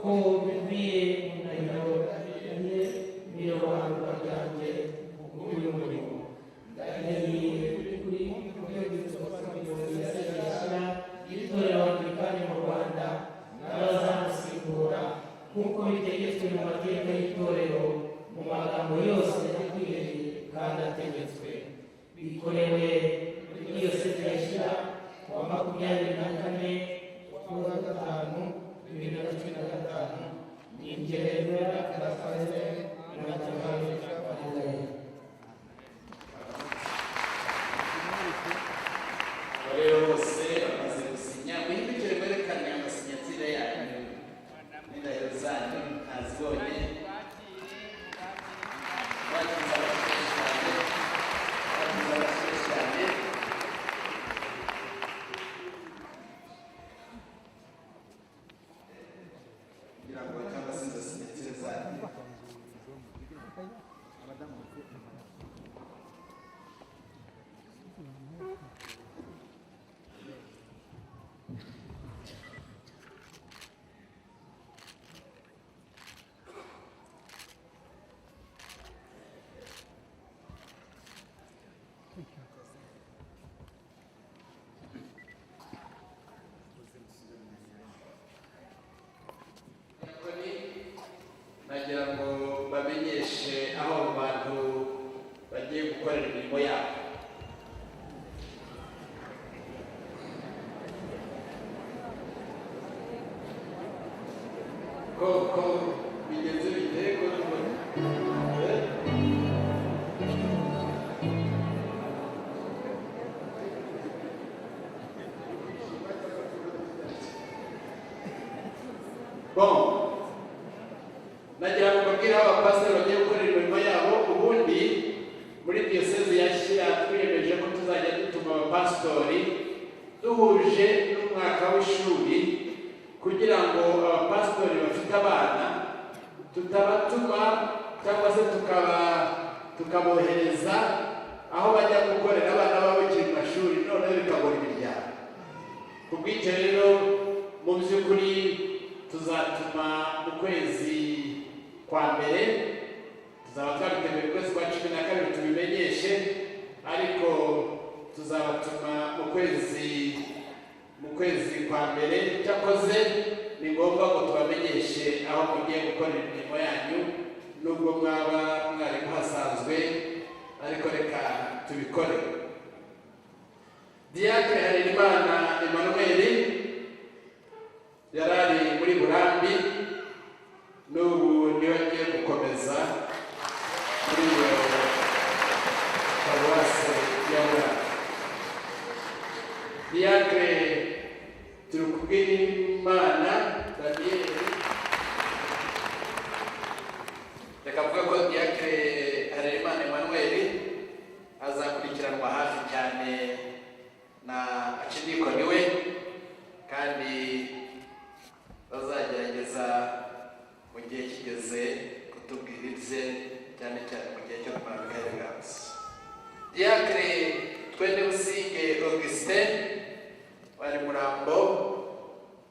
Nk'uko bikubiye mu ndahiro n'irobanurwa ryanjye muri uyu murimo, ndahiye kuri Diyosezi ya Shyira y'itorero Angilikani mu Rwanda n'abazamusimbura, nk'uko bitegetswe mu mateka y'itorero, mu magambo yose akwiye kandi ategetswe. Bikorewe muri Diyosezi ya Shyira ku wa 24/5/2015. Ni jye Rafael Muratabaye Ndahiro. Rero bose bamaze gusinya. Muhindukire mwerekane amasinyatire yanyu n'indahiro zanyu, ntazibonye. Bagize abakire cyane, bagize abakire cyane. Kugira ngo cyangwa se izo sinyatire zanyu. Diakoni, nagira ngo bamenyeshe aho abo bantu bagiye gukorera imirimo yabo. Ko bigenze bite ko tubona? Eh? Bon, nagira ngo mbabwire aho abapasiteri bagiye gukorera imirimo yabo. Ubundi muri Diyosezi ya Shyira twiyemeje ko tuzajya dutuma abapasitori duhuje n'umwaka w'ishuri, kugira ngo abapasitori bafite abana tutabatuma cyangwa se tukabohereza aho bajya gukorera abana babo bakiri mu mashuri, noneho bikagora imiryango. Ku bw'icyo rero, mu by'ukuri tuzatuma mu kwezi kwa mbere, tuzaba twabiteguye mu kwezi kwa 12 tubimenyeshe, ariko tuzabatuma mu kwezi kwa mbere. Cyakoze ni ngombwa ngo tubamenyeshe aho mugiye gukorera imirimo yanyu, nubwo mwaba mwari muhasanzwe, ariko reka tubikore. Diacre Harerimana Emmanuel yari ari muri Burambi, n'ubu niwe agiye gukomeza muri iyo paruwase ya Burambi. Diacre Turikubwimana Daniel, reka mvuge ko Diacre Harerimana Emmanuel azakurikiranwa hafi cyane na archidikoni we, kandi bazagerageza mu gihe kigeze kutubwira ibye, cyane cyane mu gihe cyo kumara Mikayeli. Diacre Twende Businge Augustin wari Murambo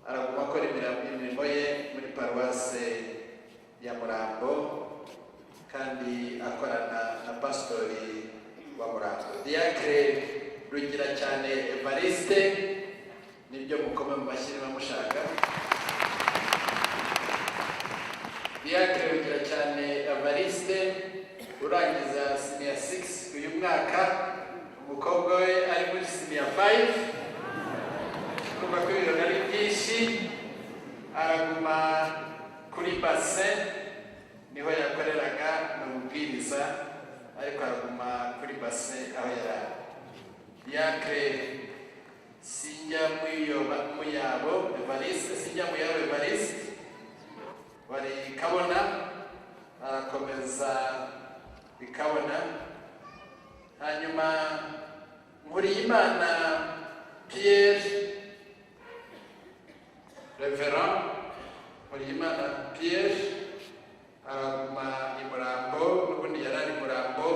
araguma akora imirimo ye muri paruwase ya Murambo, kandi akorana na pasitori wa Murambo. Diacre Rugira cyane Evariste, nibyo, mukome mu mashyi niba mushaka. Diacre Rugira cyane Evariste urangiza senior 6 uyu mwaka, umukobwa we ari muri senior 5, kumva ko ibirori ari byinshi. Araguma kuri Bassin, niho yakoreraga, ni umubwiriza, ariko araguma kuri Bassin aho yari ari. Diacre Sinjya Muyabo Evariste, Sinjya Muyabo Evariste wari Kabona, arakomeza ikabona. Hanyuma Nkuriyimana Pierre, Reverend Nkuriyimana Pierre araguma i Murambo, n'ubundi yari ari Murambo.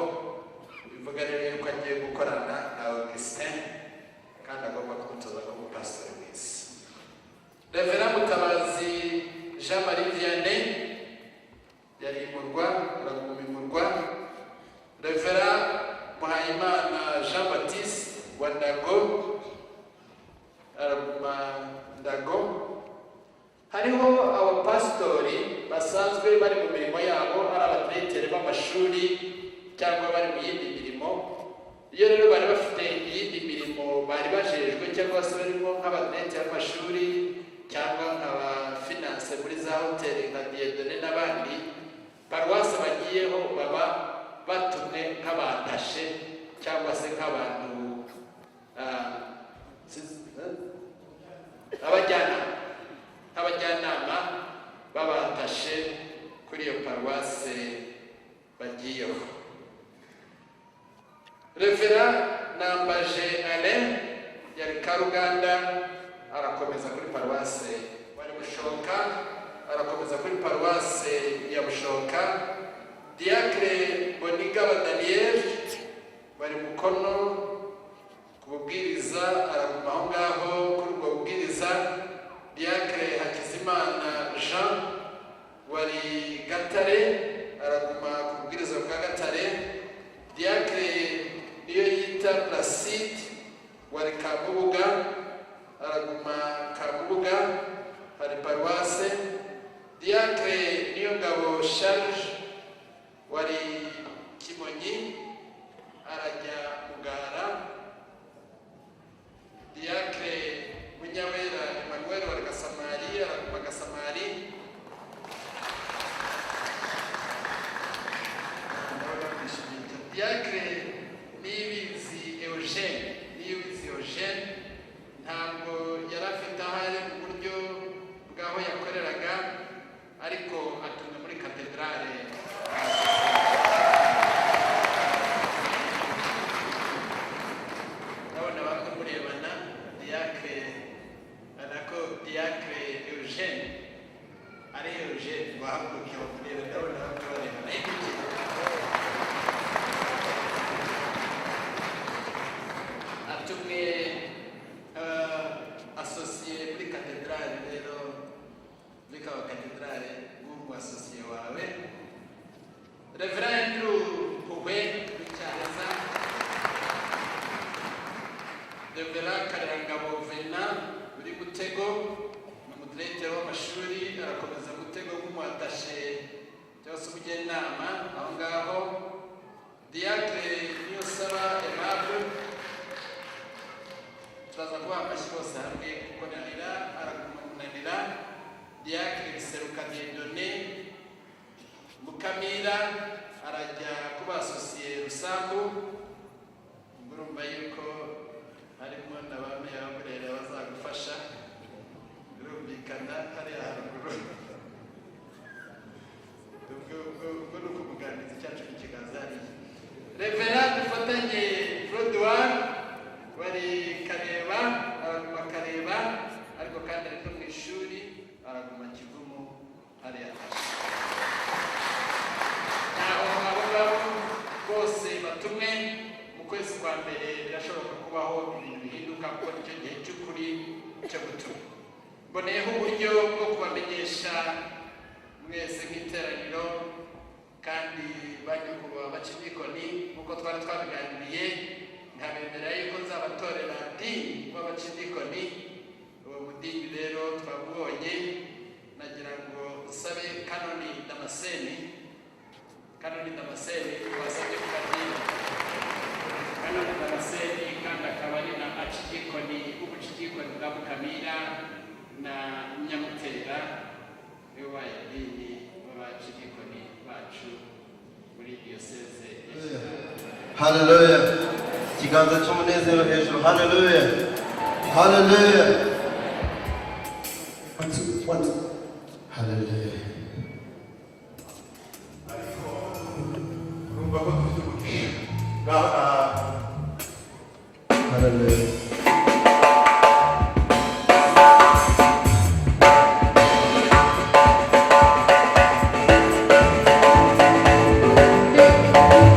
Bivuga rero yuko agiye gukorana na Augustin, kandi agomba kumutoza ko umupasitori mwiza. Reverend Mutabazi Jean Marie. basanzwe bari mu mirimo yabo, ari abadiregiteri b'amashuri cyangwa bari mu yindi mirimo. Iyo rero bari bafite iyindi mirimo bari bajejwe, cyangwa se barimo nk'abadiregiteri b'amashuri cyangwa nk'aba finance muri za hoteli nka Dieudonné n'abandi, paruwasi bagiyeho baba batumwe nk'abatashe cyangwa se nk'abantu abajyanama, nk'abajyanama babatashe kuri iyo paruwase bagiyeho. Révérend Nambaje Alain yari Karuganda, arakomeza kuri paruwase wari Bushoka, arakomeza kuri paruwase ya Bushoka. Diacre Bonigaba Daniel bari Mukono ku bubwiriza, araguma aho ngaho kuri ubwo bubwiriza. Diacre Hakizimana Jean wari Gatare, araguma ku bubwiriza bwa Gatare. Diacre niyo yita Placide wari Kamubuga, araguma Kamubuga hari paruwase. Diacre niyo ngabo Charles wari Kimonyi, arajya Mugara. Diacre Munyawera Emmanuel wari Gasamari, araguma Gasamari. Ndabona kwishimiye cyane. Diacre Niyibizi Eugene, Niyibizi Eugene ntabwo yari afite aho ari mu buryo bw'aho yakoreraga, ariko atumwe muri katedrale. Ndabona bamwe murebana. Diacre nako, Diacre Eugene ari Eugene wahagurukiye bamureba. Ndabona bamwe barebana. Atumwe associé muri katedrale. Rero muri kaba katedrale w'umu associé wawe. Reverend Andrew Puhwe Rucyaheza, Reverend Karerangabo Vena uri Mutego, ni umudiregiteri w'amashuri, arakomeza Mutego nk'umuattaché cyangwa se umujyanama aho ngaho. Diacre Niyosaba Aimable, turaza kubaha amashyi bose hamwe kuko nanira, araguma Munanira. Diacre Biseruka Dieudonné Mukamira, arajya kuba associé Rusambu. Murumva yuko harimo na ba meya ba Burera bazagufasha, birumvikana hariya haruguru. Ubwo ni ukumuganiriza cyacu n'ikiganza hariya. Révérend Dufatanye Frodouard bari Kareba, araguma Kareba, ariko kandi ari no mu ishuri, araguma Kivumu hariya tashe. Ntaho abo ngabo bose batumwe mu kwezi kwa mbere, birashoboka kubaho ibintu bihinduka, kuko nicyo gihe cy'ukuri cyo gutuma. Mboneyeho uburyo bwo kubamenyesha mwese nk'iteraniro kandi ba nyakubahwa bacidikoni, nk'uko twari twabiganiriye, nkabemera yuko nzabatorera dean w'abacidikoni. Uwo mudean rero twamubonye. Nagira ngo nsabe Kanoni Damascene, Kanoni Damascene wasabye kuba dean. Kanoni Damascene kandi akaba ari na acidikoni w'ubucidikoni bwa Mukamira na Nyamutera, niwe wabaye dean w'abacidikoni bacu muri diyoseze ya Kigali. Haleluya! Ikiganza cy'umunezero hejuru! Haleluya, haleluya! One, two, one, two. Haleluya! Ariko urumva ko dufite umugisha ngaho na Haleluya!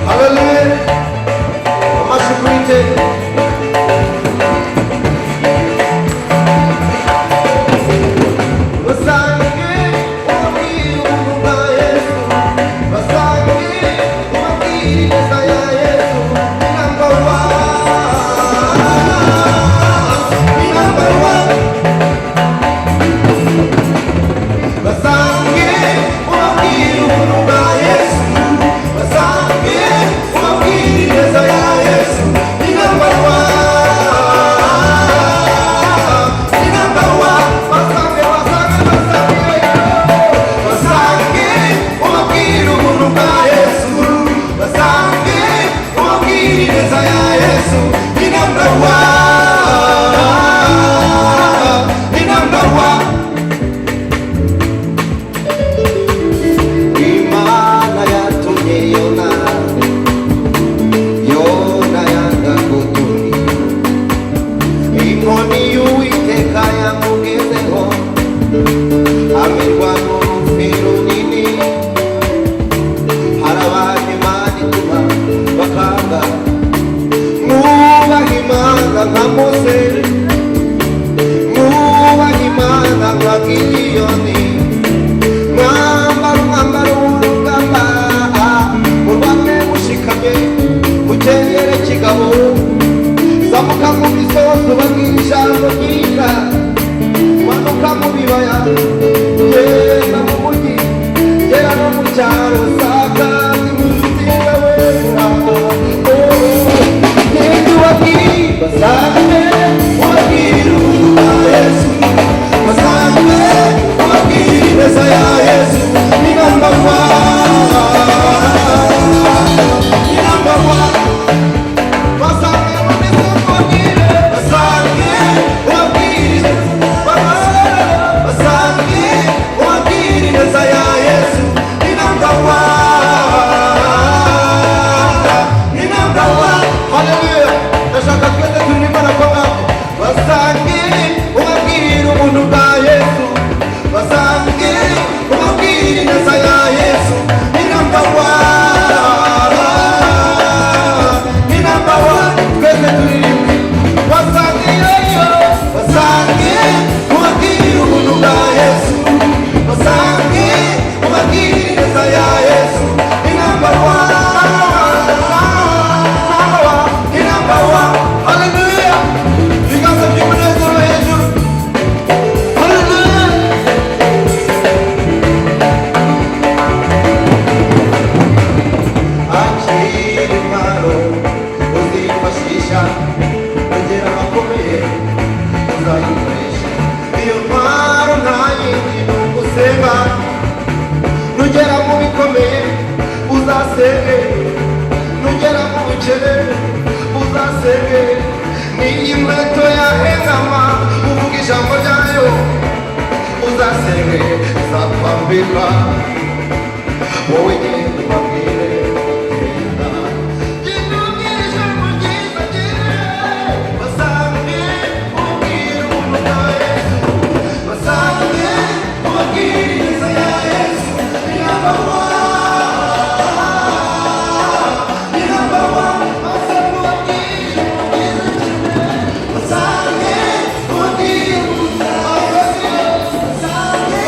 Haleluya! Amashyi kuri Iteka. Basange ubabwire ubuntu bwa Yesu, basange ubabwire ineza ya Yesu, ni number one. Ineza ya Yesu ni number one, ni number one. Basange babwire, basange ubabwire, basange ubabwire ineza ya Yesu ni number one, ni number one. Haleluya! Ndashaka twese turirimbana ko ngako. Basange ubabwire ubuntu bwa Yesu, basange ubabwire ineza ya Yesu ni number one, ni number one. Twese turirimbe. Basange yoyo, basange ubabwire ubuntu bwa Yesu, basange ubabwire ineza ya Yesu ni number one, number one, ni number one. Haleluya! Ibiganza by'umunezero hejuru. Haleluya! Akira impano uzifashisha, ongera ahakomeye uzayikoresha. Iyo ntwaro nta yindi ni ugusenga. Nugera mu bikomeye uzasenge, nugera mu bukene uzasenge. N'iyi nkweto yahengama uvuga ijambo ryayo, uzasenge izakwambika. Wowe genda ubabwire, genda, genda ubabwire ijambo ryiza, genda basange ubabwire ubuntu bwa Yesu, basange ubabwire ineza ya Yesu ni number one, ni number one. Basange ubabwire ijambo ryiza cyane, basange ubabwire ubuntu bwa Yesu, basange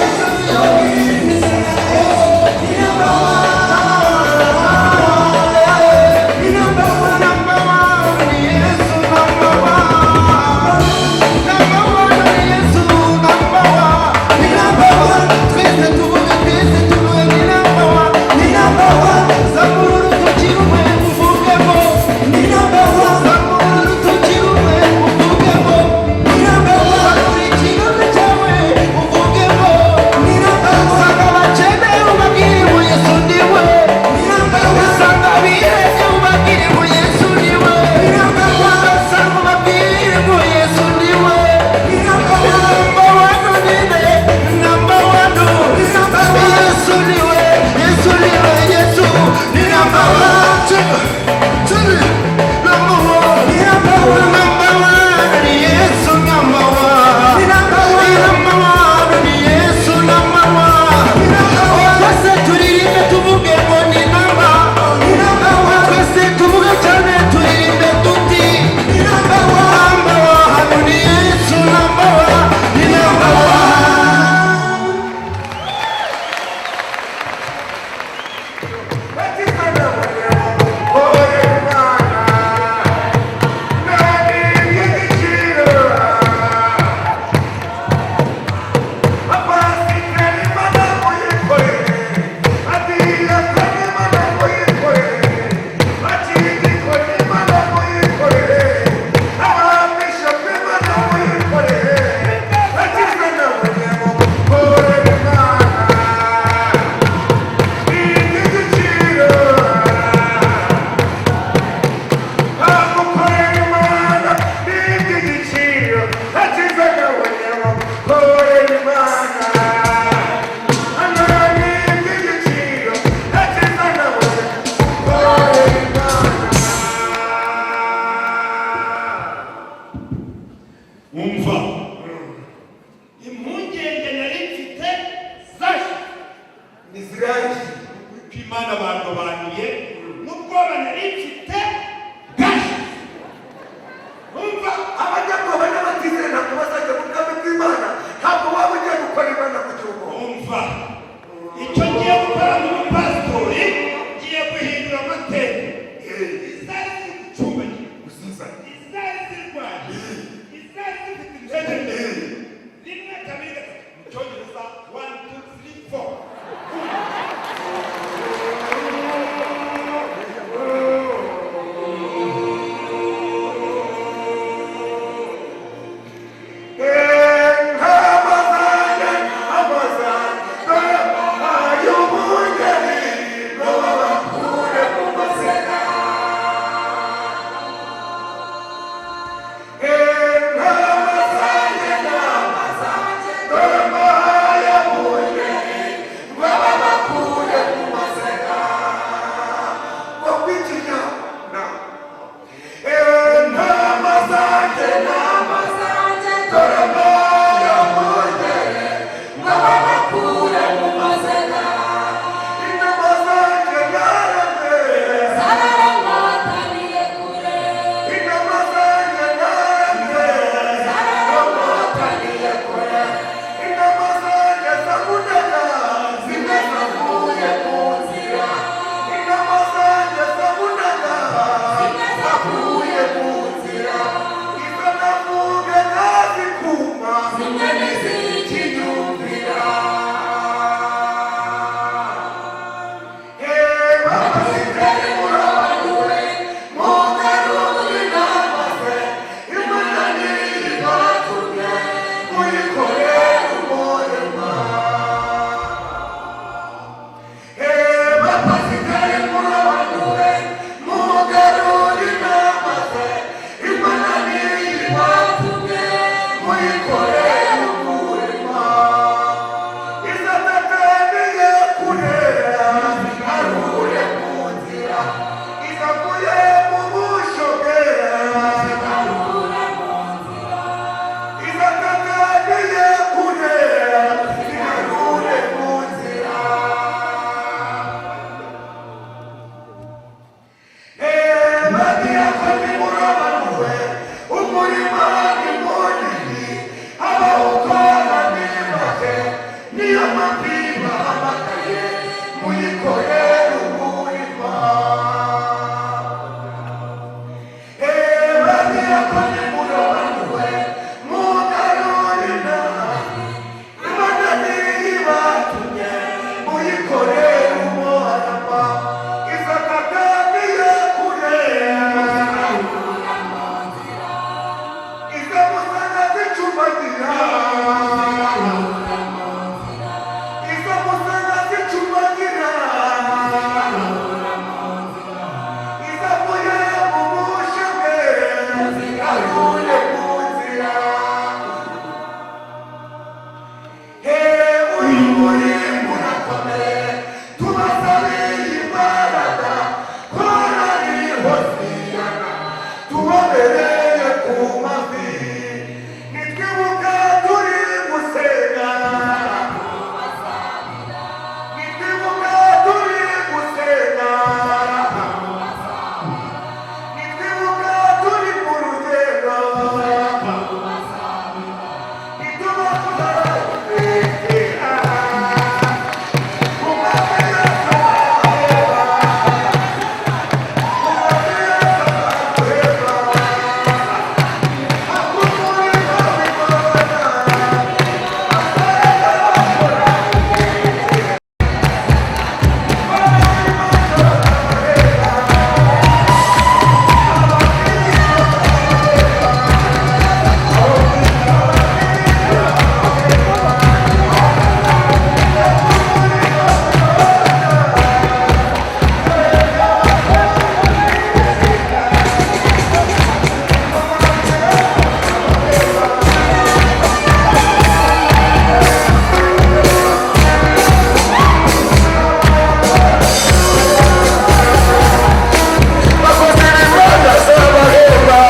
ubabwire ineza ya Yesu ni number one, ni number one, number one, ni Yesu number one, number one, ni Yesu number one, ni number one. Twese tuvuge, twese tuvuge ni number one, ni number one. Zamura urutoki rumwe uvuge ngo ni number one, zamura urutoki rumwe uvuge ngo ni number one, zamura ikiganza cyawe uvuge ngo ni number one. Sanga abakene ubabwire ngo Yesu ni we, ni number one. Sanga abihebye ubabwire ngo Yesu ni we, ni number one. Sanga ubabwire ngo Yesu ni we, ni number one. Number one ni nde? Number one ni number one. Yesu ni we, Yesu ni we, Yesu ni number one. Two, three, number one, ni number one, number one ni Yesu number one, ni number one, number one ni Yesu number one, ni number one. Twese turirimbe tuvuge ngo ni number, ni number one. Twese tuvuge cyane turirimbe tuti ni number one, number one ni Yesu number one, ni number one. Umva, impungenge nari mfite zashize. Ntizirangiye. Kuko Imana bandobanuye n'ubwoba nari mfite bwashize. Umva. Abanyabwoba n'abatizera ntabwo bazajya mu bwami bw'Imana. Ntabwo waba ugiye gukora Imana kugira ubwoba. Umva, icyo ngiye gukora nk'umupasitori, ngiye guhindura amateka. Izari ziri gucumbagira, Uzizane. izari zirwaye, izari zifite intege nke, rimwe, kabiri, gatatu, mu Cyongereza one, two, three, four. ibahamagaye muyikorere umurimo. Badiyakoni murobanuwe mugarure inama, Imana niyo ibatumye muyikorere umurimo. Izakagamiye kure, izamusana zicumbagira, izamusana zicumbagira, izamuye mu bushye arure mu nzira. Uyu murimo urakomeye, tubasabiye imbaraga, korari hosiyana, tubabereye ku mavi, nitwibuka turi gusenga, nitwibuka turi gusenga, nitwibuka turi mu rugendo, nituba tutaragera. Bakoze ibibanda z'abahemba,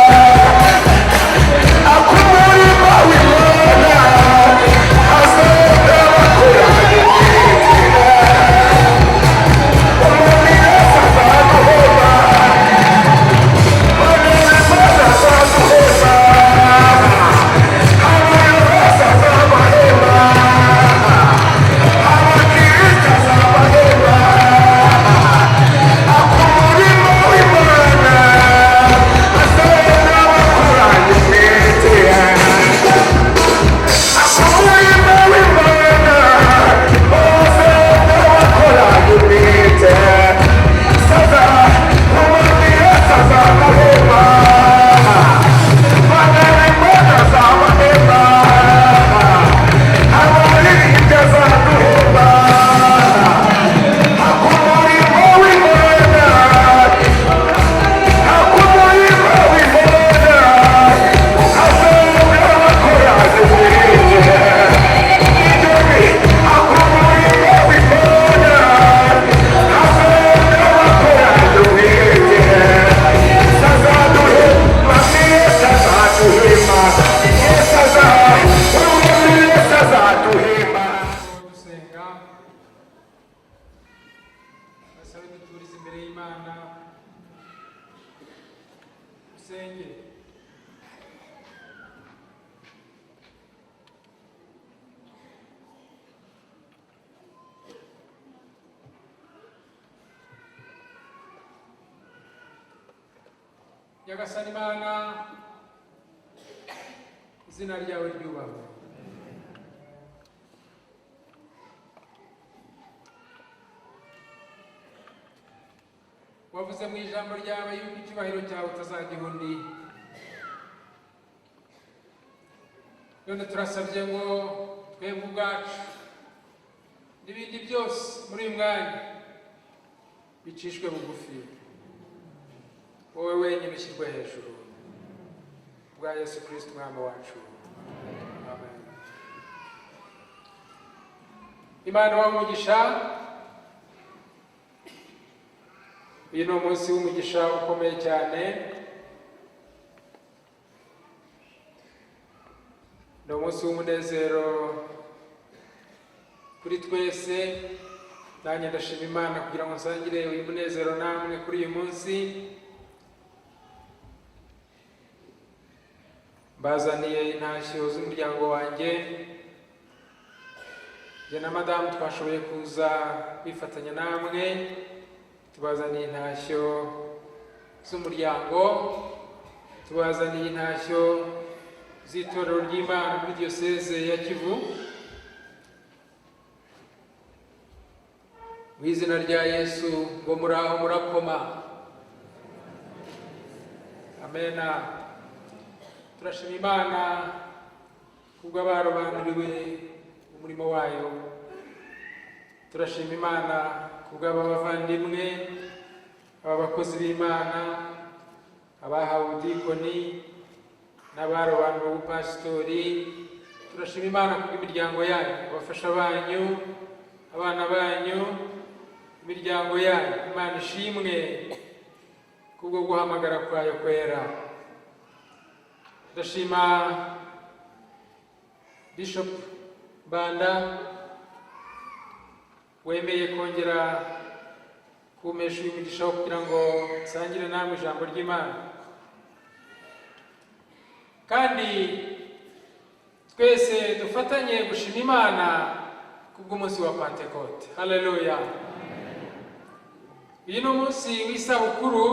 ak'umurima w'Imana azaga bakora imyitira. Umuntu wese azaguhemba, umuntu wese azaguhemba, abantu bose azabahemba, abakirisitu azabahemba. Umurimo w'Imana azaga bakora imyitira. Umurimo w'Imana azaga bakora imyitira. Saza umurimo azabahemba, Bana Imana azabahemba, abaririmbyi azaduhemba. Umurimo w'Imana, umurimo w'Imana azaga bakora imyitira. Umurimo w'Imana azaga bakora imyitira. Sazaduhema, sazaduhema, sazaduhema. Gusenga basabe duturize imbere y'Imana, usenge. Nyagasani Imana, izina ryawe ryubahwe. Wavuze mu ijambo ryawe yuko icyubahiro cyawe utazagiha undi. None turasabye ngo twebwe ubwacu n'ibindi byose muri uyu mwanya bicishwe bugufi, wowe wenyine ushyirwe hejuru, bwa Yesu Kristo Umwami wacu, amen. Imana ibahe umugisha. Uyu ni umunsi w'umugisha ukomeye cyane, ni umunsi w'umunezero kuri twese. Nanjye ndashima Imana kugira ngo nsangire uyu munezero namwe kuri uyu munsi. Mbazaniye intashyo z'umuryango wanjye. Njye na madamu twashoboye kuza kwifatanya namwe, tubazaniye intashyo z'umuryango, tubazaniye intashyo z'itorero ry'Imana muri diyoseze ya Kivu. Mu izina rya Yesu ngo muraho murakoma. Amena. Turashima Imana kubwo abarobanuriwe umurimo wayo. Turashima Imana kubw'aba bavandimwe, aba bakozi b'Imana, abahawe ubudikoni n'abarobanuriwe ubupasitori. Turashima Imana kubw'imiryango yanyu, abafasha banyu, abana banyu, imiryango yanyu. Imana ishimwe kubwo guhamagara kwayo kwera. Ndashima Bishop Banda wemeye kongera kumesha uyu mugisha wo kugira ngo nsangire namwe ijambo ry'Imana. Kandi twese dufatanye gushima Imana kubw'umunsi wa Pentecote. Haleluya. Uyu ni umunsi w'isabukuru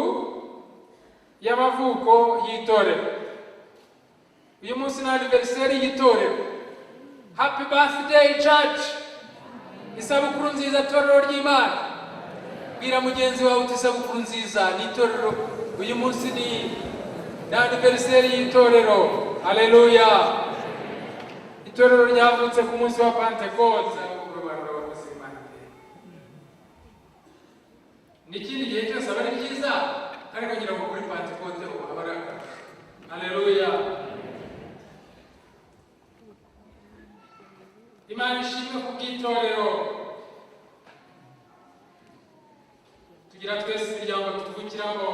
y'amavuko y'itorero. Uyu munsi ni anniversaire y'itorero. Happy birthday church. Isabukuru nziza torero ry'Imana. Bwira mugenzi wawe uti isabukuru nziza ni itorero. Uyu munsi ni anniversaire y'itorero. Haleluya. Itorero ryavutse ku munsi wa Pentecote. N'ikindi gihe cyose aba ari byiza, ariko ngira ngo kuri Pentecote ubu aba ari akarusho. Haleluya. Imana ishimwe ku bw'itorero. Tugira twese imiryango tuvukiramo,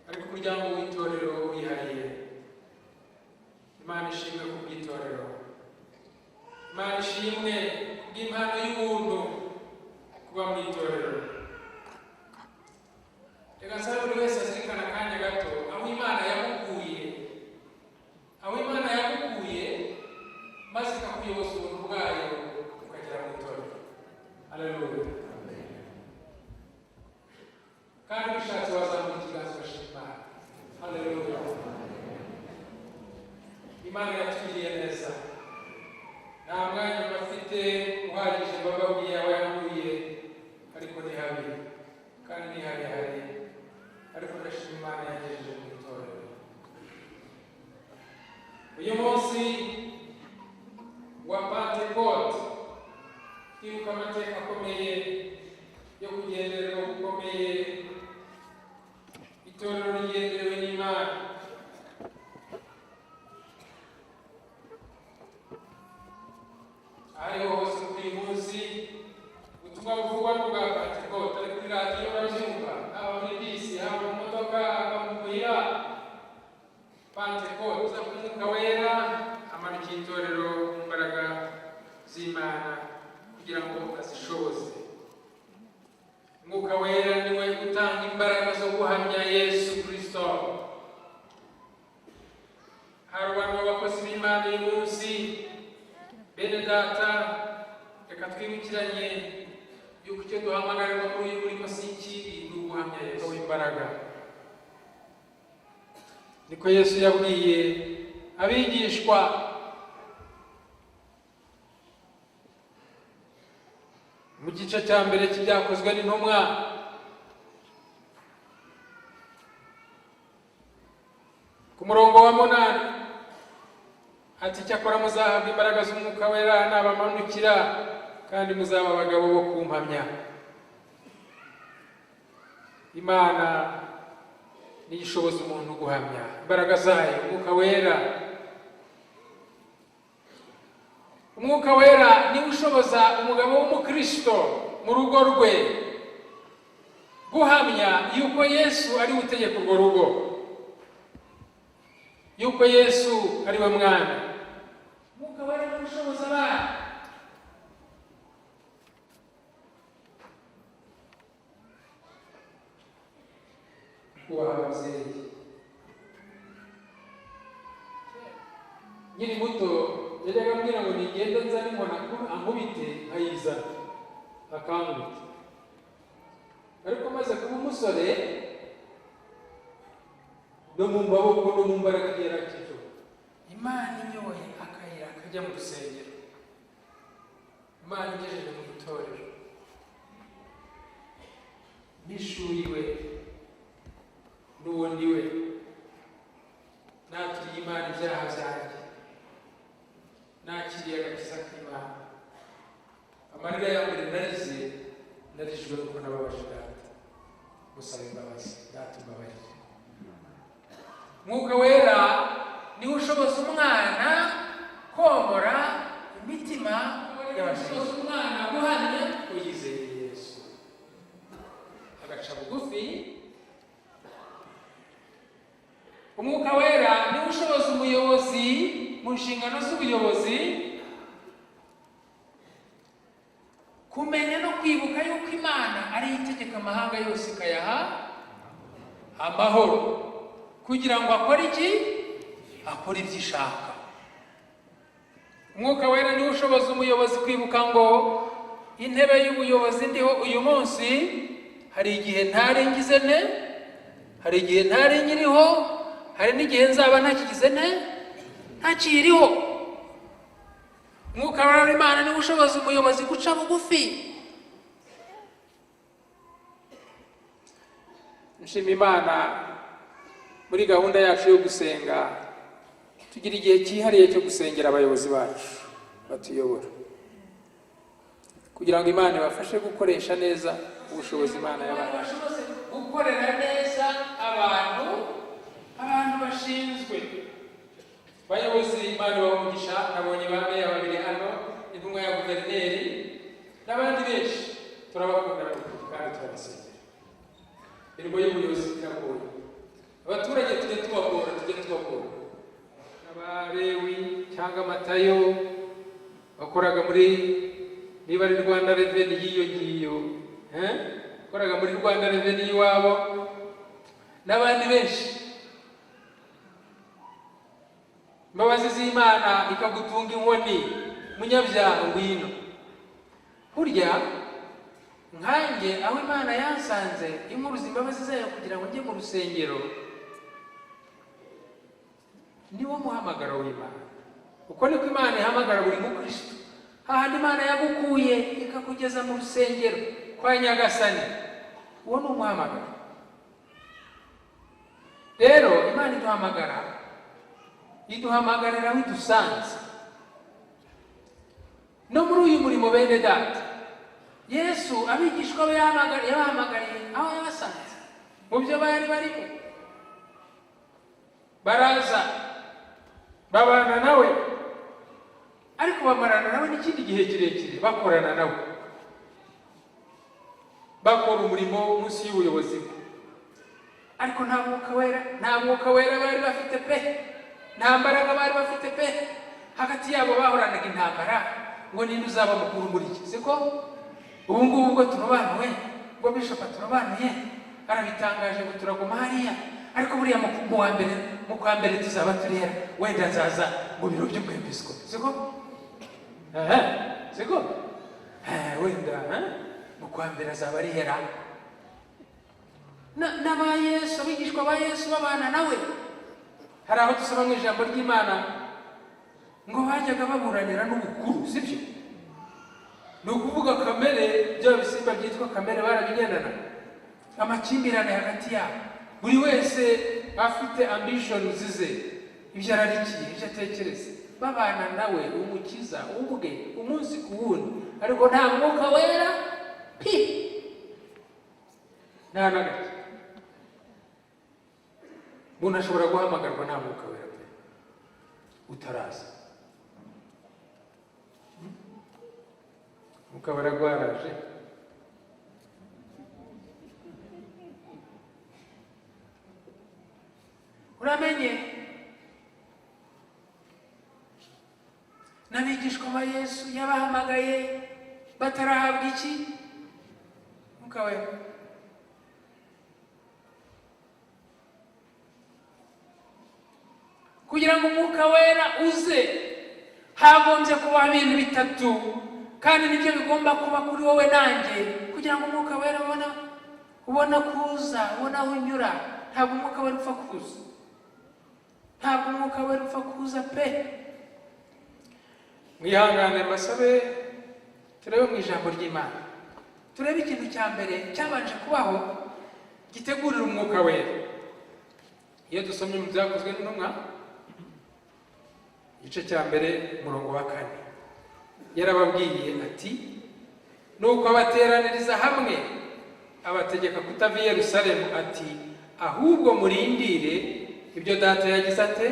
ariko umuryango w'itorero wihariye. Imana ishimwe ku bw'itorero. Imana ishimwe ku bw'impano y'ubuntu kuba mu itorero. Reka nsabe buri wese azirikana akanya gato aho Imana yamukuye, aho Imana yamukuye maze ikakuyoboza ubuntu bwayo ukagera mu itorero. Haleluya. Kandi ubishatse wazamura ikiganza ugashima Imana. Haleluya. Imana yatugiriye neza. Nta mwanya bafite uhagije mbababwiye aho yahuye, ariko ni habi kandi ni harehare, ariko ndashima Imana yagejeje mu itorero. Uyu munsi wa Pentecote twibuka amateka akomeye yo kugendererwa gukomeye, itorero rigenderewe n'Imana. Ahariho hose kuri uyu munsi ubutumwa buvugwa n'ubwa Pentecote, ari kuri radiyo urabyumva, haba muri bisi, haba mu modoka, haba mu muyira. Pentecote uza ku Mwuka Wera amanukiye itorero mu mbaraga z'Imana kugira ngo azishoboze. Umwuka Wera niwe utanga imbaraga zo guhamya Yesu Kristo. Hari abantu b'abakozi b'Imana uyu munsi, bene data, reka twibukiranye yuko icyo duhamagarirwa muri uyu murimo si ikindi, ni uguhamya Yesu w'imbaraga. Niko Yesu yabwiye abigishwa. Mu gice cya mbere cy'ibyakozwe n'intumwa, ku murongo wa 8, ati cyakora muzahabwa imbaraga z'Umwuka Wera nabamanukira, kandi muzaba abagabo bo kumpamya. Imana niyo ishoboza umuntu guhamya imbaraga zayo, Umwuka Wera. Umwuka Wera niwe ushoboza umugabo w'umukristo mu rugo rwe guhamya yuko Yesu ari we utegeka urwo rugo, yuko Yesu ari we mwana. Umwuka Wera niwe ushoboza abana. Kubaha ababyeyi. Nkiri muto yajyaga ambwira ngo nigende nzane inkoni ankubite, nkayizana akankubita. Ariko maze kuba umusore, no mu maboko no mu mbaraga yarakijo. Imana inyoye akayira kajya mu rusengero, Imana igejeje mu itorero, nishuriwe n'uwo ndiwe, naturiye Imana ibyaha byanjye, nakiriye agakiza k'Imana. Amarira ya mbere narize, narijwe nuko nababaje data, musaba imbabazi, data umbabarire. Mwuka Wera niwe ushoboza umwana komora imitima y'abashoboza umwana guhamya ko yizeye Yesu, agaca bugufi. Umwuka Wera niwe ushoboza umuyobozi mu nshingano z'ubuyobozi kumenya no kwibuka yuko Imana ari itegeka amahanga yose ikayaha amahoro, kugira ngo akore iki? Akore ibyo ishaka. Umwuka Wera niwe ushoboza umuyobozi kwibuka ngo intebe y'ubuyobozi ndiho uyu munsi, hari igihe ntari ngize nte, hari igihe ntari nkiriho, hari n'igihe nzaba ntakigize nte, ntakiriho. Umwuka Wera w'Imana niwe ushoboza umuyobozi guca bugufi. Nshima Imana muri gahunda yacu yo gusenga tugira igihe cyihariye cyo gusengera abayobozi bacu batuyobora, kugira ngo Imana ibafashe gukoresha neza ubushobozi Imana yabahaye, gukorera neza abantu bashinzwe. Bayobozi, Imana ibahe umugisha. Nabonye ba meya babiri hano, intumwa ya guverineri n'abandi benshi, turabakunda kandi turabasengera. Imirimo y'ubuyobozi iragoye, abaturage tujya tubagora, tujya tubagora. Abarewi cyangwa Matayo bakoraga muri, niba ari Rwanda Revenue y'iyo ngiyo, bakoraga muri Rwanda Revenue y'iwabo, n'abandi benshi. Imbabazi z'Imana ikagutunga inkoni, munyabyaha ngwino. Burya nkanjye aho Imana yansanze inkuruza imbabazi zayo kugira ngo njye mu rusengero, niwo muhamagaro w'Imana. Uko niko Imana ihamagara buri mukristo. Hahandi Imana yagukuye ikakugeza mu rusengero kwa Nyagasani, uwo ni umuhamagaro. Rero Imana iduhamagara, iduhamagarira aho idusanze. No muri uyu murimo bene data, Yesu abigishwa be yabahamagariye aho yabasanze, mu byo bari barimo. Baraza babana nawe, ariko bamarana nawe n'ikindi gihe kirekire bakorana nawe, bakora umurimo munsi y'ubuyobozi bwe. Ariko nta Mwuka Wera, nta Mwuka Wera bari bafite pe, nta mbaraga bari bafite pe. Hagati yabo bahoranaga intambara ngo ninde uzaba mukuru muri iki, siko? Ubu ngubu ubwo turobanuwe, ubwo bishop aturobanuye, arabitangaje ngo turaguma hariya, ariko buriya mu wa mbere, mu kwa mbere tuzaba turera, wenda nzaza mu biro by'umwepiskopi, siko? Siko? Wenda mu kwa mbere azaba ari hera. N'aba Yesu, abigishwa ba Yesu babana nawe. Hari aho dusoma mu ijambo ry'Imana ngo bajyaga baburanira n'ubukuru, sibyo? Ni ukuvuga kamere, bya bisimba byitwa kamere barabigendana, amakimbirane hagati yabo, buri wese afite ambitions ze, ibyo ararikiye, ibyo atekereza. Babana nawe umukiza ubwe umunsi ku wundi, ariko nta Mwuka Wera pi, nta na gato. Umuntu ashobora guhamagarwa nta Mwuka Wera pe, utaraza. Mwuka Wera gwaraje. Uramenye n'abigishwa ba Yesu yabahamagaye batarahabwa iki? Mwuka Wera. Kugira ngo Umwuka Wera uze, Hagombye kubaho ibintu bitatu, kandi nibyo bigomba kuba kuri wowe nanjye kugira ngo Umwuka Wera ubona kuza, ubona aho unyura. Ntabwo Umwuka Wera upfa kuza, ntabwo Umwuka Wera upfa kuza pe. Mwihangane mbasabe turebe mu ijambo ry'Imana, turebe ikintu cya mbere cyabanje kubaho gitegurira Umwuka Wera. Iyo dusomye mu Byakozwe n'Intumwa igice cya 1 umurongo wa 4, yarababwiye ati: "Nuko abateraniriza hamwe, abategeka kutava i Yerusalemu, ati: ahubwo murindire ibyo Data yagize ate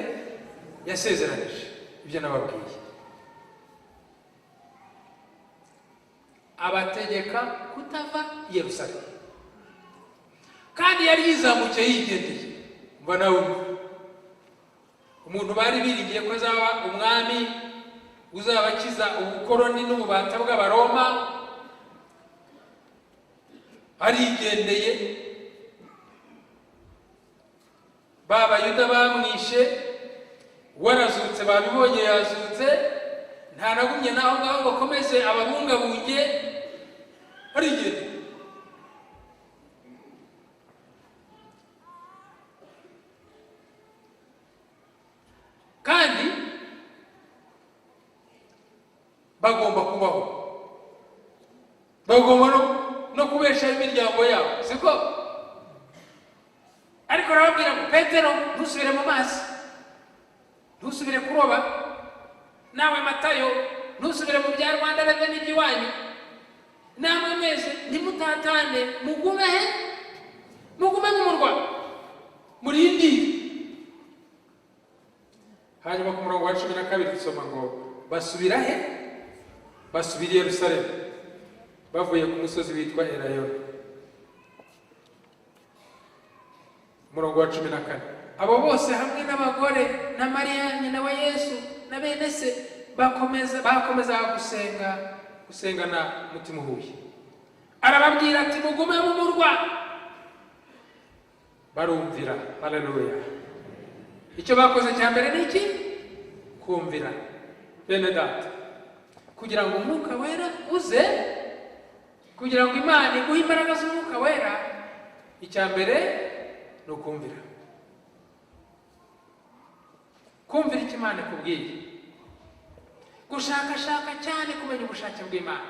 yasezeranije, ibyo nababwiye." Abategeka kutava i Yerusalemu, kandi yari yizamukiye yigendeye. Mbona umuntu bari biringiye ko azaba umwami uzabakiza ubukoroni n'ububata bw'Abaroma arigendeye. Ba Bayuda bamwishe, warazutse, babibonye yazutse, ntanagumye naho ngaho bakomeze ababungabunge, arigendeye. Kandi bagomba kubaho, bagomba no kubeshaho imiryango yabo, siko? Ariko arababwira ngo: "Petero, ntusubire mu mazi, ntusubire kuroba. Nawe Matayo, ntusubire mu bya Rwanda Revenue iby'iwanyu. Namwe mwese ntimutatane, mugume he? Mugume mu murwa, murindire." Hanyuma ku murongo wa 12 dusoma ngo: "Basubira he? Basubira i Yerusalemu bavuye ku musozi witwa Elayono." Umurongo wa 14: "Abo bose hamwe n'abagore na Mariya nyina wa Yesu na bene se bakomeza gusenga, gusengana umutima uhuye. Arababwira ati: mugume mu murwa. Barumvira." Haleluya! Icyo bakoze cya mbere ni iki? Kumvira. Bene Data, kugira ngo Umwuka Wera uze, kugira ngo Imana iguhe imbaraga z'Umwuka Wera, icya mbere ni ukumvira, kumvira icyo Imana ikubwiye, gushakashaka cyane kumenya ubushake bw'Imana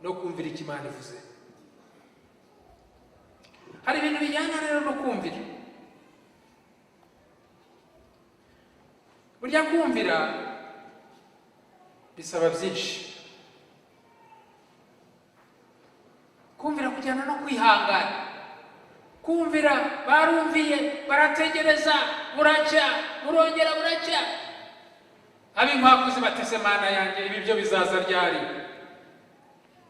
no kumvira icyo Imana ivuze. Hari ibintu bijyana rero no kumvira. Burya kumvira bisaba byinshi. Kumvira kujyana no kwihangana. Kumvira, barumviye, barategereza, buracya, burongera buracya. Ab'inkwakuzi batese: "Mana yanjye, ibi byo bizaza ryari?"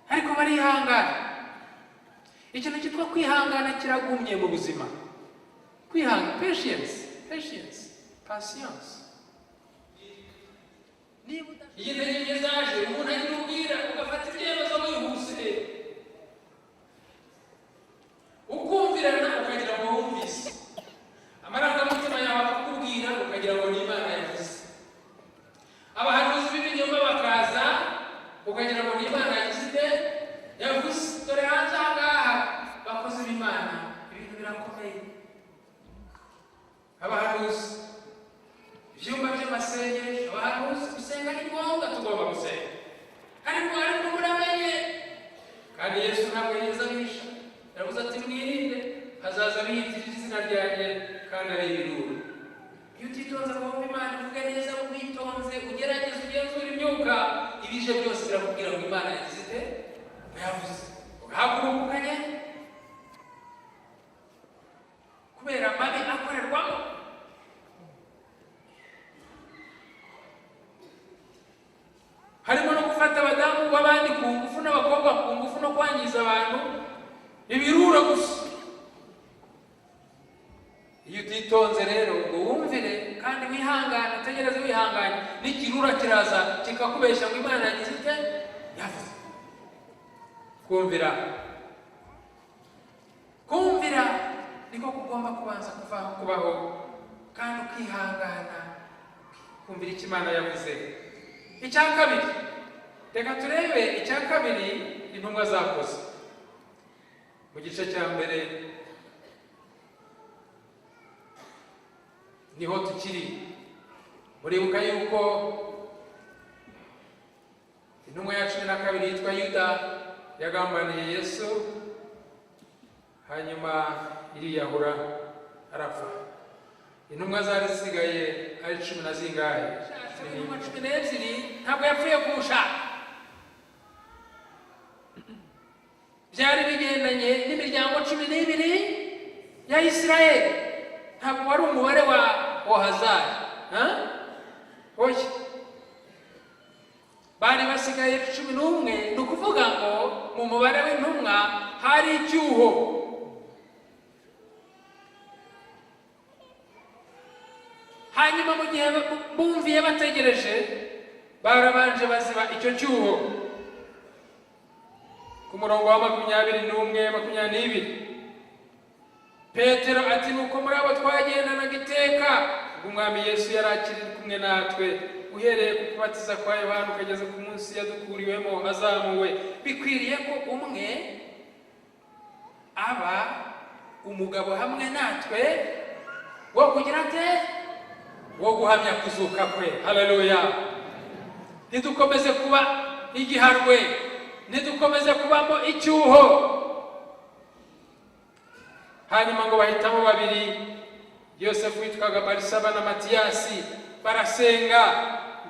Ariko barihangana. Ikintu cyitwa kwihangana kiragumye mu buzima. Kwihangana, patience, patience, patience. Niba iyi ntege nke zaje, umuntu agira ubwira, ugafata ibyemezo wihuse, ukumvirana, ukagira ngo wumvise amarangamutima yawe akakubwira, ukagira ngo ni Imana yavuze. Abahanuzi b'ibinyoma bakaza, ukagira ngo ni Imana yagize yavuze. Dore hanze aha ngaha, bakozi b'Imana, ibintu birakomeye. Abahanuzi, ibyumba by'amasengesho, abahanuzi. Gusenga ni ngombwa, tugomba gusenga, ariko muramenye kandi Yesu ntabwo yigeze abihisha. Yaravuze ati: "Mwirinde, hazaza biyitirira izina ryanjye kandi ari ibirura." Iyo utitonze ngo wumve Imana ivuge neza, witonze, ugerageze ugenzura imyuka, ibije byose birakubwira ngo Imana yagize ite? Yavuze. Ugahaguruka ukagenda kubera amabi akorerwamo. Harimo no gufata abadamu b'abandi ku ngufu n'abakobwa ku ngufu no kwangiza abantu, ibirura gusa. Iyo utitonze rero ngo wumvire kandi wihangane, utegereze wihanganye, n'ikirura kiraza kikakubeshya ngo Imana yagize ite? Yavuze. Kumvira, kumvira niko kugomba kubanza kuvaho kubaho. Kandi ukihangana, kumvira icyo Imana yavuze. Icya kabiri, reka turebe icya kabiri intumwa zakoze mu gice cya mbere, niho tukiri. Muribuka yuko intumwa ya 12 yitwa Yuda yagambaniye Yesu, hanyuma iriyahura arapfa. Intumwa zari zisigaye ari 10 na zingahe? Intumwa 12 ntabwo yapfuye kuwushaka, byari bigendanye n'imiryango 12 ya Isirayeli. Ntabwo wari umubare wa Ohazari, oya, bari basigaye 11. Ni ukuvuga ngo mu mubare w'intumwa hari icyuho. Hanyuma mu gihe bumviye bategereje, barabanje baziba icyo cyuho. Ku murongo wa 21, 22, Petero ati: nuko muri abo twagendanaga iteka ubwo Umwami Yesu yari akiri kumwe natwe, uhereye ku kubatiza kwa Yohana ukageza ku munsi yadukuriwemo azamuwe, bikwiriye ko umwe aba umugabo hamwe natwe wo kugira ate? Wo guhamya kuzuka kwe. Haleluya! Ntidukomeze kuba igiharwe, ntidukomeze kubamo icyuho. Hanyuma ngo bahitamo babiri, Yosefu witwaga Barisaba na Matiyasi, barasenga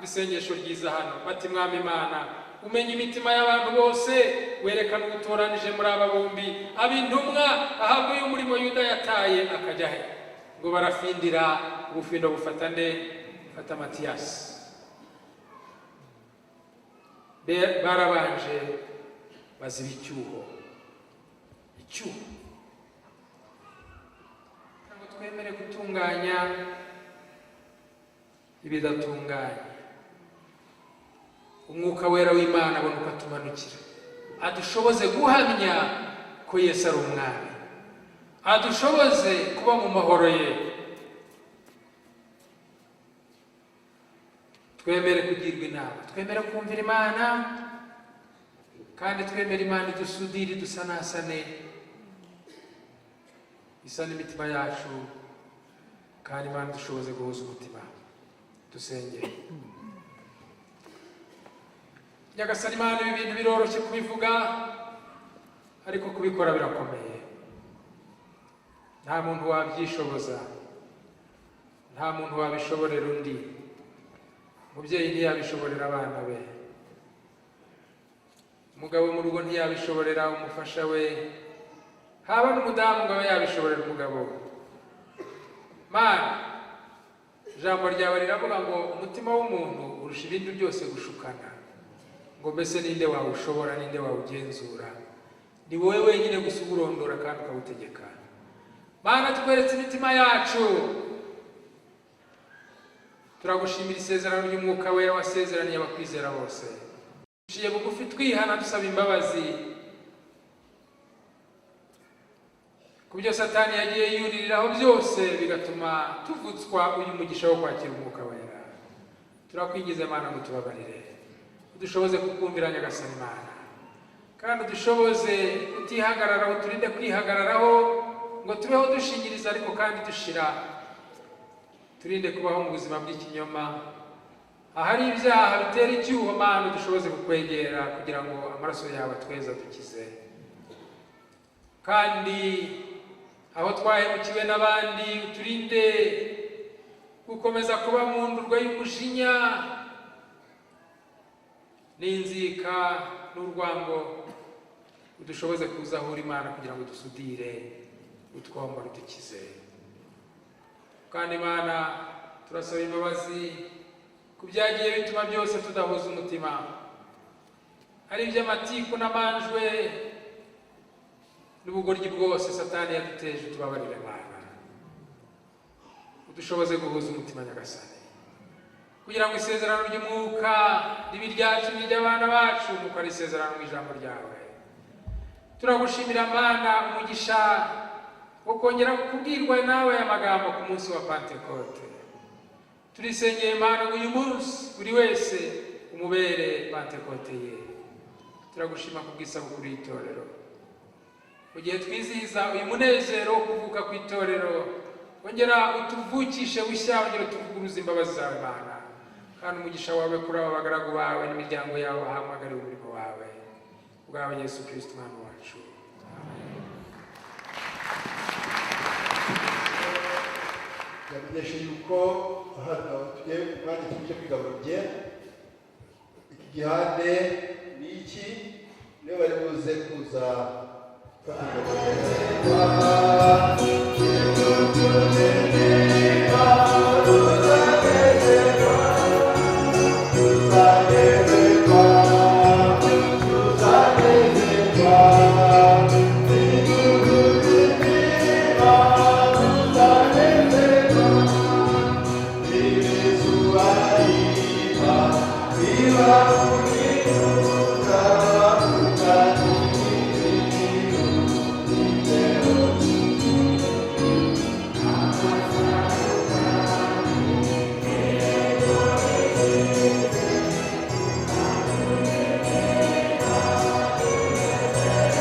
isengesho ryiza hano bati: Mwami Imana, umenya imitima y'abantu bose, werekana ugutoranije muri aba bombi ab'intumwa ahabwa uyu murimo Yuda yataye akajya he. Ngo barafindira, ubufindo bufata nde? Fata Matiyasi. Barabanje baziba icyuho, icyuho ngo twemere gutunganya ibidatunganye. Umwuka Wera w'Imana abona uko atumanukira, adushoboze guhamya ko Yesu ari Umwami, adushoboze kuba mu mahoro ye. Twemere kugirwa inama, twemere kumvira Imana, kandi twemere Imana idusudire, idusanasane, isa n'imitima yacu, kandi Imana idushoboze guhuza umutima. Dusenge. Nyagasani Imana, ibi bintu biroroshye kubivuga, ariko kubikora birakomeye. Nta muntu wabyishoboza, nta muntu wabishoborera undi. Umubyeyi ntiyabishoborera abana be, umugabo mu rugo ntiyabishoborera umufasha we, haba n'umudamu ngo abe yabishoborera umugabo. Mana, ijambo ryawe riravuga ngo umutima w'umuntu urusha ibindi byose gushukana, ngo mbese ninde wawushobora, ninde wawugenzura? Ni wowe wenyine gusa uwurondora kandi ukawutegeka. Mana, tweretse imitima yacu, turagushimira isezerano ry'Umwuka Wera wasezeraniye abakwizera bose. Duciye bugufi twihana, dusaba imbabazi ku byo Satani yagiye yuririraho byose, bigatuma tuvutswa uyu mugisha wo kwakira Umwuka Wera. Turakwingiza Imana ngo tubabarire, udushoboze kukumvira Nyagasani Imana, kandi udushoboze kutihagararaho, turinde kwihagararaho ngo tubeho dushingiriza ariko kandi dushira. Turinde kubaho mu buzima bw'ikinyoma, ahari ibyaha bitera icyuho. Mana, dushoboze kukwegera kugira ngo amaraso yawe atweze adukize. Kandi aho twahemukiwe n'abandi, uturinde gukomeza kuba mu ndurwa y'umujinya n'inzika n'urwango. Udushoboze kuzahura Imana kugira ngo dusudire, utwombore, udukize. Kandi Imana, turasaba imbabazi ku byagiye bituma byose tudahuza umutima, ari iby'amatiku n'amanjwe n'ubugoryi bwose Satani yaduteje. Tubabarire Imana, udushoboze guhuza umutima Nyagasani, kugira ngo isezerano ry'Umwuka ribe iryacu n'iry'abana bacu, nk'uko ari isezerano mu ijambo ryawe. Turagushimira Mana umugisha wo kongera kubwirwa nawe aya magambo ku munsi wa Pantekote. Turisengeye Mana ngo uyu munsi buri wese umubere Pantekote ye. Turagushima kubw'isabukuru y'itorero. Mu gihe twizihiza uyu munezero wo kuvuka ku itorero, ongera utuvukishe bushya, ongera utuvuguruze imbabazi zawe Mana, kandi umugisha wawe kuri aba bagaragu bawe n'imiryango yabo bahamagariwe umurimo wawe, ubwawe Yesu Kristo Umwami wacu. Yamenyeshe yuko hano tugiye umwanya tuje kwiga buri iki gihande ni iki, niyo bari buze kuza.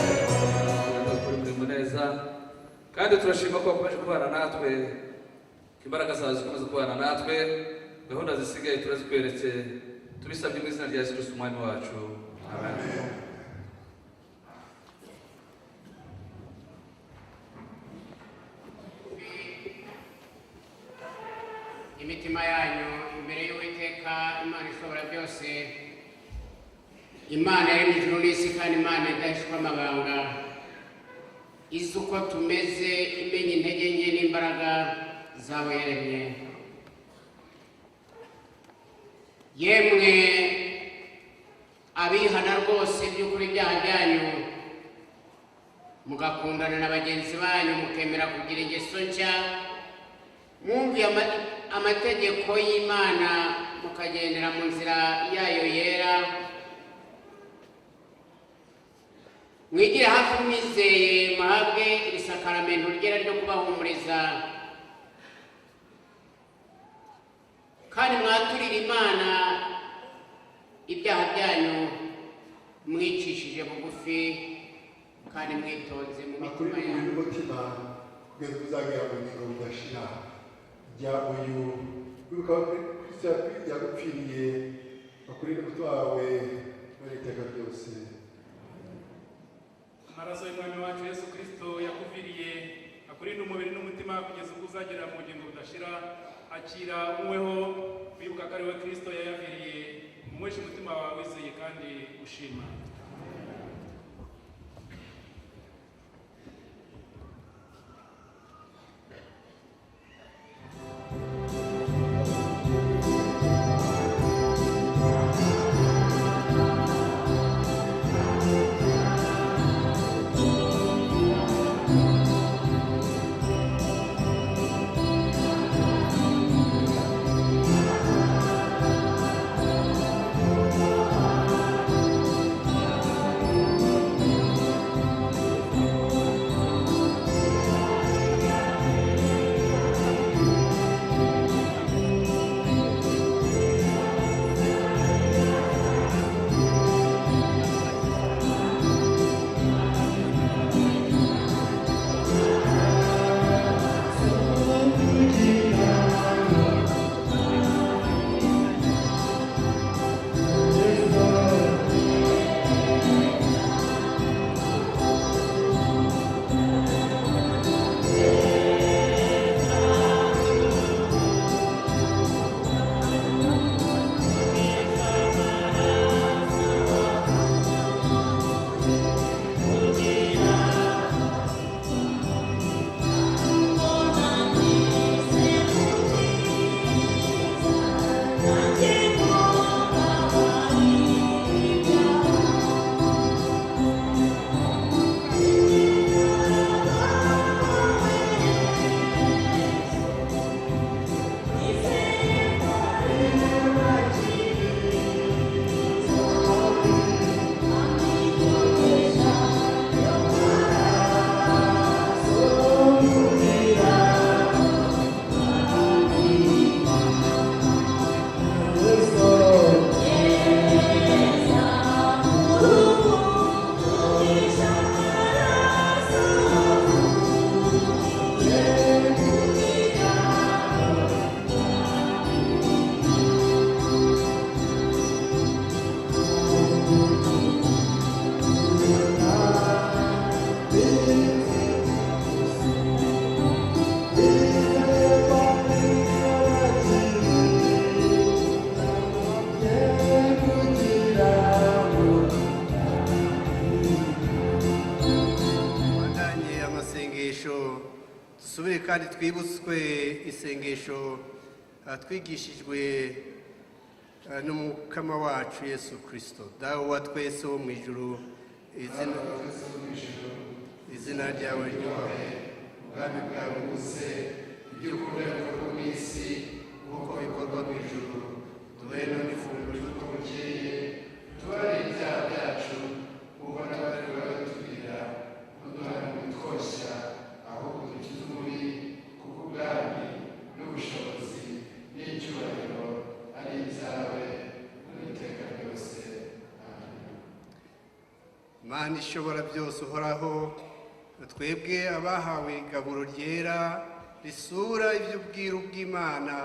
Gukora umurimo neza, kandi turashima ko wakomeje kubana natwe, ko imbaraga zawe zikomeza kubana natwe. Gahunda zisigaye turazikweretse, tubisabye mu izina rya Yesu Kristo Umwami wacu, amen. Imitima yanyu imbere y'Uwiteka Imana ishobora byose, Imana yaremye ijuru n'isi, kandi Imana idahishwa amabanga, izi uko tumeze, imenya intege nke n'imbaraga zabo yaremye. Yemwe abihana rwose by'ukuri ibyaha byanyu, mugakundana na bagenzi banyu, mukemera kugira ingeso nshya, mwumviye amategeko y'Imana, mukagendera mu nzira yayo yera, mwigire hafi mwizeye, muhabwe iri sakaramento ryera ryo kubahumuriza, kandi mwaturire Imana ibyaha byanyu mwicishije bugufi kandi mwitonze mu Makuru mitima yanyu. Y'umutima kugeza uzagera mu bugingo budashira. Jya uyu wibuka ko Kristo yagupfiriye, akurinde umutima wawe muri iteka ryose. Amaraso y'Umwami wacu Yesu Kristo yakuviriye akurinde umubiri n'umutima kugeza ubwo uzagera mu bugingo budashira. Akira unyweho wibuka ko ari we Kristo yayaviriye, umunyweshe umutima wawe wizeye kandi ushima. Thank Dusubire kandi twibutswe isengesho twigishijwe n'Umukama wacu Yesu Kristo. Dawe wa twese wo mu ijuru, izina ryawe ryubahwe, ubwami bwawe buze, ibyo ukunda bikorwa mu isi nk'uko bikorwa mu ijuru. Duhe none ifunguro ry'uko bukeye, tubabarire ibyaha byacu nk'uko n'abari batubwira, ntuduhane mu bitwoshya, ahubwo dukize umubi, kuko ubwami n'ubushobozi n'icyubahiro ari ibyawe n'iteka ryose. Amen. Mana ishobora byose uhoraho, twebwe abahawe igaburo ryera risura iby'ubwiru bw'Imana,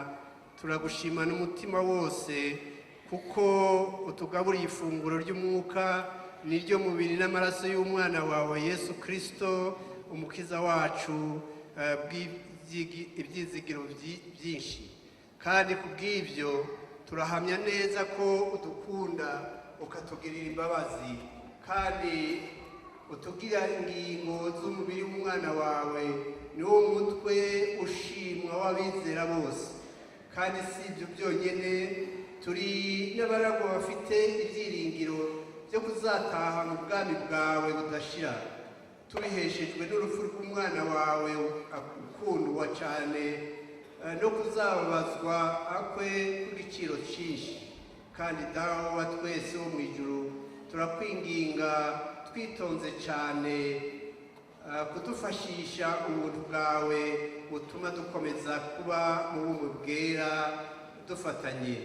turagushima n'umutima wose kuko utugaburiye ifunguro ry'umwuka niryo mubiri n'amaraso y'umwana wawe Yesu Kristo umukiza wacu, ibyizigiro byinshi. Kandi kubw'ibyo turahamya neza ko udukunda ukatugirira imbabazi, kandi utugira ingingo z'umubiri w'umwana wawe, niwo mutwe ushimwa w'abizera bose. Kandi si ibyo byonyine, turi n'abaragwa bafite ibyiringiro byo kuzataha mu bwami bwawe budashira, tubiheshejwe n'urupfu rw'umwana wawe ukundwa cyane, no kuzababazwa akwe kw'igiciro cyinshi. Kandi Dawe wa twese wo mu ijuru, turakwinginga twitonze cyane kudufashisha ubuntu bwawe butuma dukomeza kuba mu bumwe bwera dufatanye,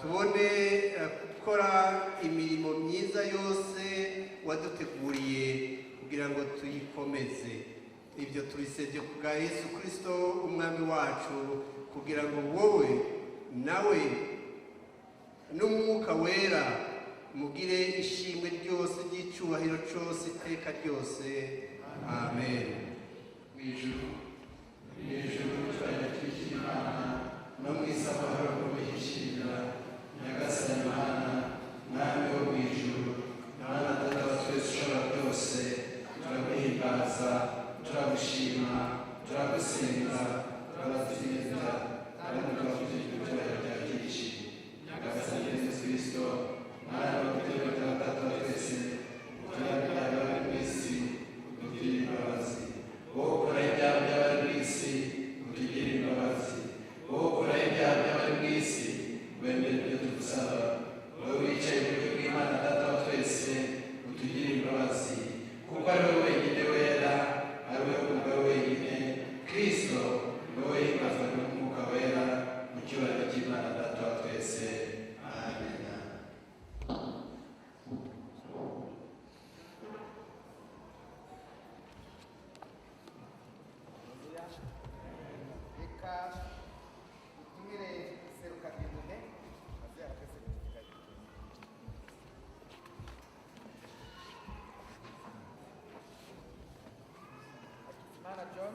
tubone gukora imirimo myiza yose waduteguriye kugira ngo tuyikomeze. Ibyo tubisabye ku bwa Yesu Kristo umwami wacu, kugira ngo wowe nawe n'Umwuka Wera mugire ishimwe ryose ry'icyubahiro cyose iteka ryose. Amen. Mu ijuru, mu ijuru turajya twishyira Imana, no mu isi amahoro kubihishira. Nyagasani Mana, Mwami wo mu ijuru, Mana Data wa twese ushobora byose, turaguhimbaza, turagushima, turagusenga, turagusingiza, kandi tukakugira icyubahiro cyawe cyinshi. Nyagasani Yesu Kristo, Mwana wa Data wa twese, uturamira abari mu isi, utugirire imbabazi. Wowe ukora ibyaha by'abari mu isi, utugirire imbabazi. Wowe ukora ibyaha by'abari mu isi, wemere ibyo tugusaba. Wowe wicaye iburyo bw'Imana Data wa twese, utugirire imbabazi, kuko ari wowe wenyine wera, ari wowe umugabo wenyine, Kristo, wowe himbazwa n'Umwuka Wera, mu cyubahiro cy'Imana Data wa twese. Amen. Reka dutumire Serukadibune aze abahe seritifika ye. Hakizimana John.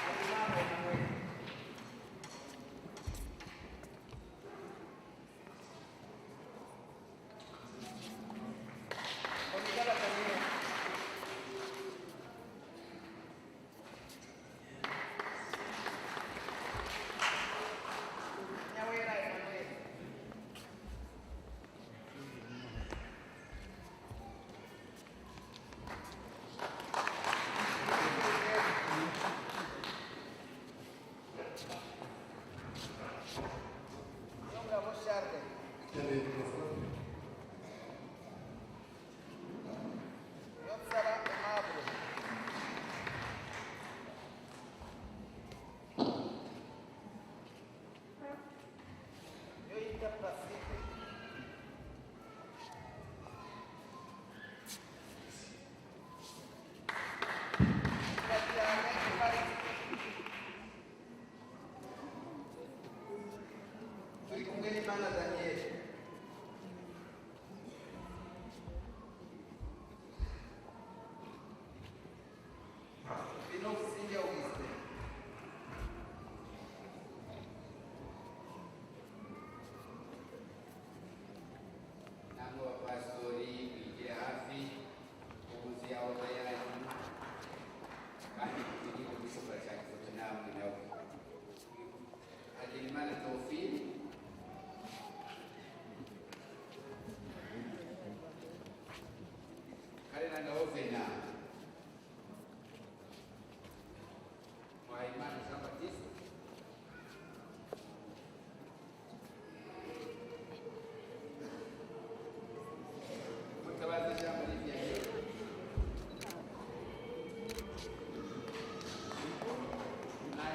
Habimana Emmanuel. Mbonigaba Daniel. Nyawera Emmanuel.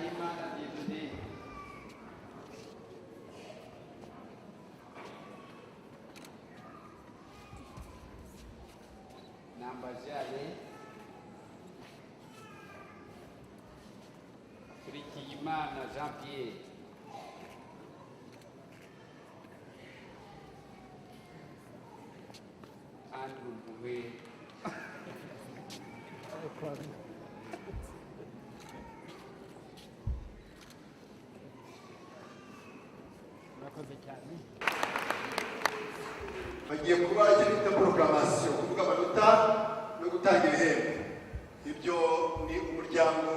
Nahimana Dieudonné. Nambaje Nkurikiyimana Jean Pierre. Andrew Mbuwe. Murakoze cyane. Bagiye kuba icyo bita proclamation, kuvuga amanota no gutanga ibihembo. Ibyo ni umuryango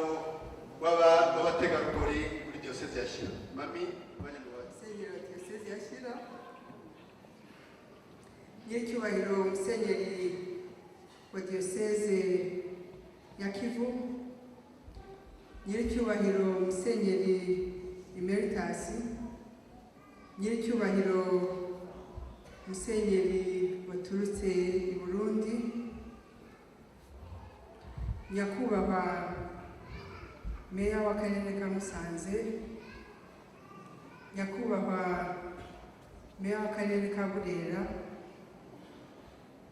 w'abategarugori muri Diyosezi ya Shyira. Mami, abanyamubare. Musenyeri wa Diyosezi ya Shyira, nyiricyubahiro Musenyeri wa Diyoseze ya Kivu, nyiricyubahiro Musenyeri Emeritus, nyiricyubahiro Musenyeri waturutse i Burundi, nyakubahwa Meya w'Akarere ka Musanze, nyakubahwa Meya w'Akarere ka Burera,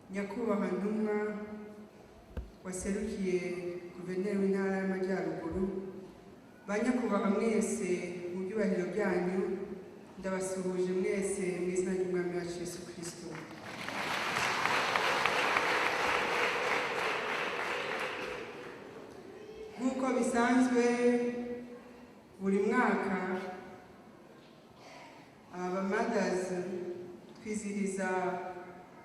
nyakubahwa Ntumwa waserukiye Guverineri w'Intara y'Amajyaruguru, ba nyakubahwa mwese mu byubahiro byanyu, ndabasuhuje mwese mu izina ry'Umwami wacu Yesu Kristo. Nk'uko bisanzwe buri mwaka, aba mothers twizihiza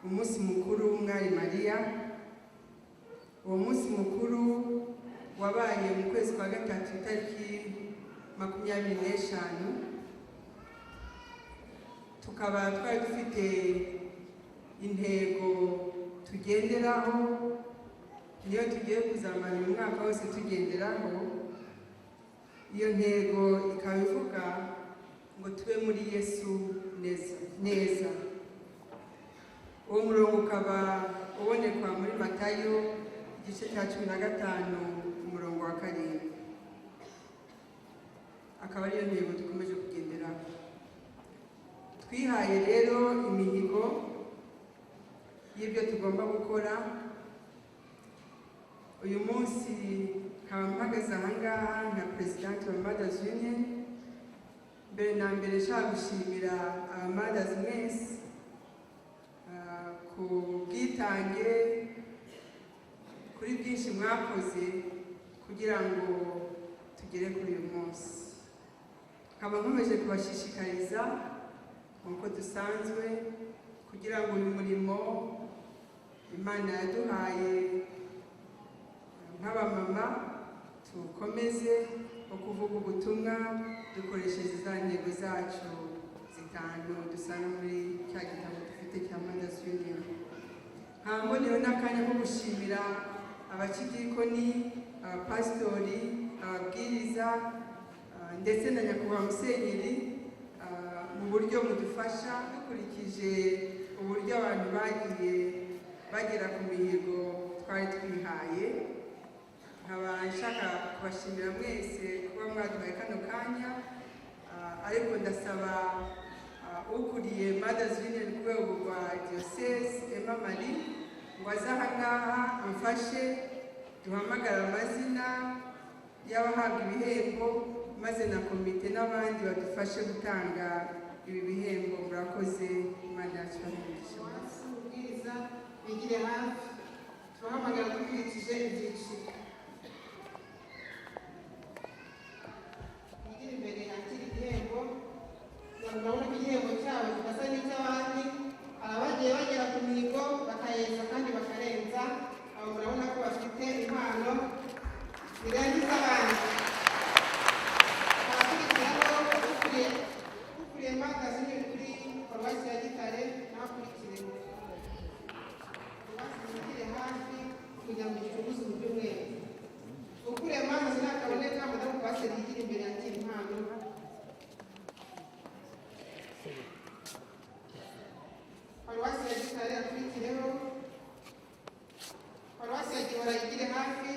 umunsi mukuru w'Umwari Mariya. Uwo munsi mukuru wabaye mu kwezi kwa gatatu itariki 25, tukaba twari dufite intego tugenderaho, niyo tugiye kuzamara uyu mwaka wose tugenderaho. Iyo ntego ikaba ivuga ngo tube muri Yesu neza neza. Uwo murongo ukaba ubonekwa muri Matayo igice cya 15 umurongo wa 7, akaba ariyo ntego dukomeje kugenderaho. Twihaye rero imihigo y'ibyo tugomba gukora. Uyu munsi nkaba mpagaze aha ngaha nka President wa Mothers Union. Mbere na mbere nshaka gushimira aba mothers mwese ku bwitange, kuri byinshi mwakoze kugira ngo tugere kuri uyu munsi. Nkaba nkomeje kubashishikariza nk'uko dusanzwe kugira ngo uyu murimo Imana yaduhaye nk'abamama tuwukomeze, wo kuvuga ubutumwa dukoresheje za ntego zacu zitanu dusanga muri cya gitabo dufite cya Mothers Union. Nkaba mboneyeho n'akanya ko gushimira abakidikoni, abapasitori, ababwiriza, ndetse na nyakubahwa Musenyeri mu buryo mudufasha dukurikije uburyo abantu bagiye bagera ku mihigo twari twihaye. Nkaba nshaka kubashimira mwese kuba mwaduhaye kano kanya, ariko ndasaba ukuriye Mothers Union ku rwego rwa Diocese, Emma Marie, ngo aze aha ngaha amfashe duhamagare amazina y'abahabwa ibihembo, maze na komite n'abandi badufashe gutanga ibi bihembo. Murakoze, Imana yacu ibahe umugisha. Ubwiriza bigire hafi, turahamagara dukurikije ibyiciro. Bigire imbere yakira igihembo. Murabona ko igihembo cyabo kidasa n'icy'abandi. Hari abagiye bagera ku mihigo bakayeza kandi bakarenza, abo murabona ko bafite impano zirenze iz'abandi. Harakurikiraho ukuriye Mothers Union kuri Paruwasi ya Gitare, nawe akurikire. Paruwasi yigire hafi kugira ngo gicuguze mu byumweru. Ukuriye Mothers nakaboneka, madamu pasiteri yigire imbere yakira impano. Paruwasi ya Gitare akurikireho. Paruwasi ya Gihora yigire hafi.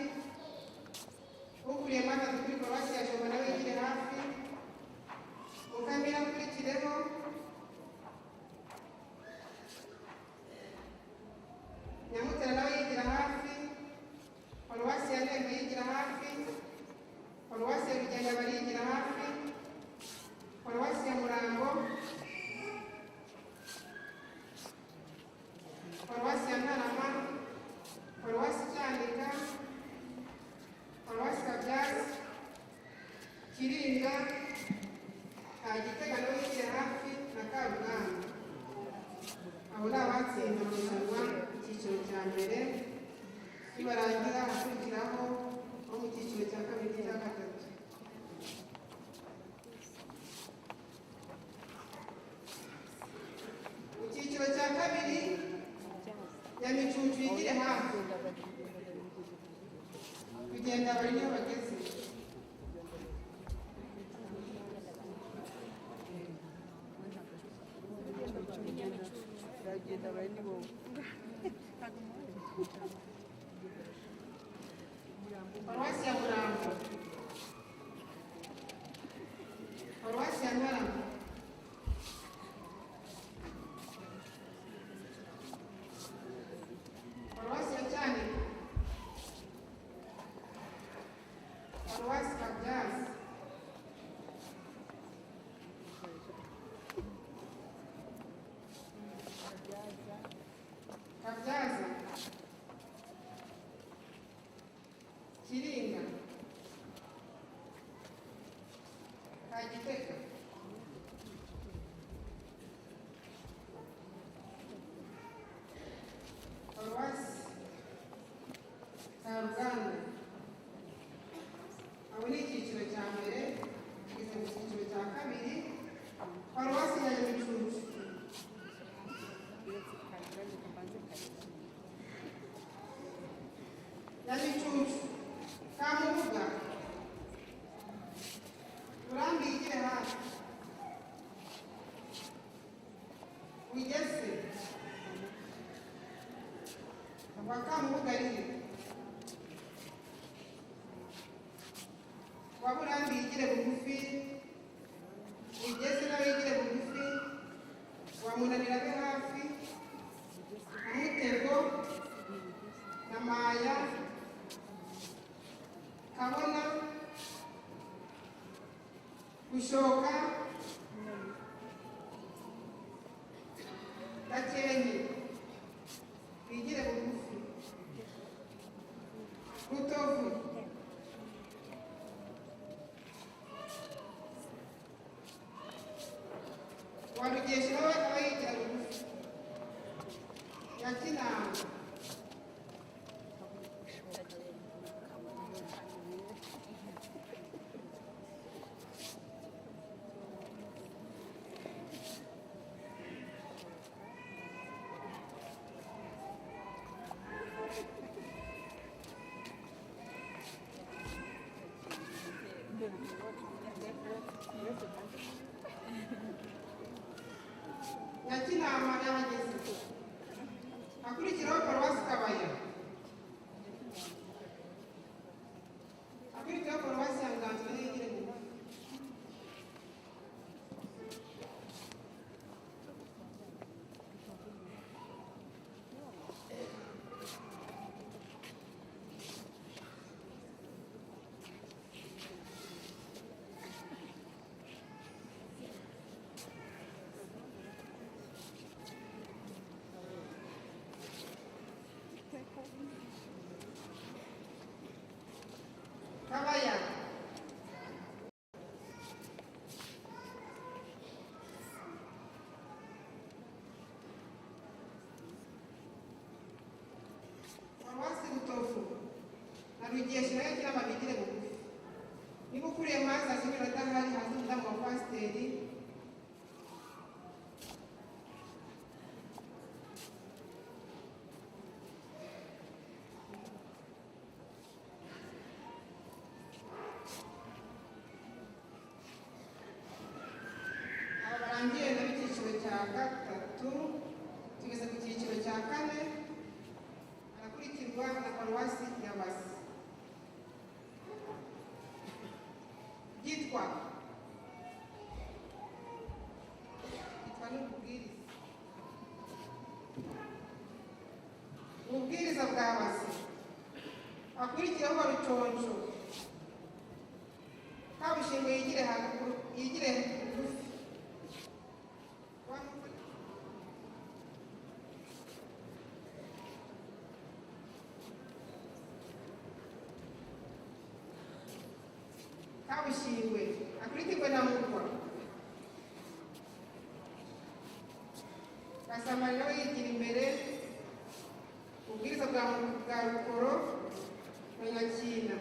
Ukuriye Mothers kuri Paruwasi ya Jomba nawe yigire. Kiringa, Gitega nawe yigire hafi na Karugamba. Abo ni abatsinze amarushanwa icyiciro cya mbere. Nibarangira hakurikiraho abo mu cyiciro cya kabiri n'icya gatatu. Mu cyiciro cya kabiri, Nyamicucu yigire hafi. Kugenda bari niho bageze. Paruwasi ya Murambo, Paruwasi ya Ntarama, Paruwasi ya Cyanika, Paruwasi Kabyaza, Kabyaza, Kiringa, Kagitega, Paruwasi Karuganda. Abo ni icyiciro cya mbere. Tugeze mu cyiciro cya kabiri, Paruwasi ya Nyamicucu, Nyamicucu, Kamubuga, Murambi yigire hafi, Ugese wa Kamubuga arihe, wa Burambi yigire bugufi, Ugese nawe yigire bugufi, wa Munanira abe hafi, Mutego na Maya, Kabona, Gushoka, Gakenke bigire bugufi, Rutovu, wa Rugeshi nawe aba yigira bugufi, Nyakinama, Nyakinama yahageze. Hakurikiraho Paruwasi Kabaya, hakurikiraho Paruwasi ya Nganzo nayo yigire bugufi. Kabaya, Paruwasi Rutovu na Rugeshi nayo Kinama bigire bugufi. Niba ukuriye mazi azimira adahari, haza umudamu wa pasiteri. Aba barangiye nabo icyiciro cya gatatu. Tugeze ku cyiciro cya kane, harakurikirwa na Paruwasi ya Basi, Gitwa, Gitwa ni ububwiriza, ububwiriza bwa Basi. Hakurikiyeho Ruconco, Kabushingwe yigire haruguru, yigire bugufi. Kabushingwe akurikirwe na Mukwa. Gasamari nawe yigira imbere. Ubwiriza bwa Rukoro na Nyakina.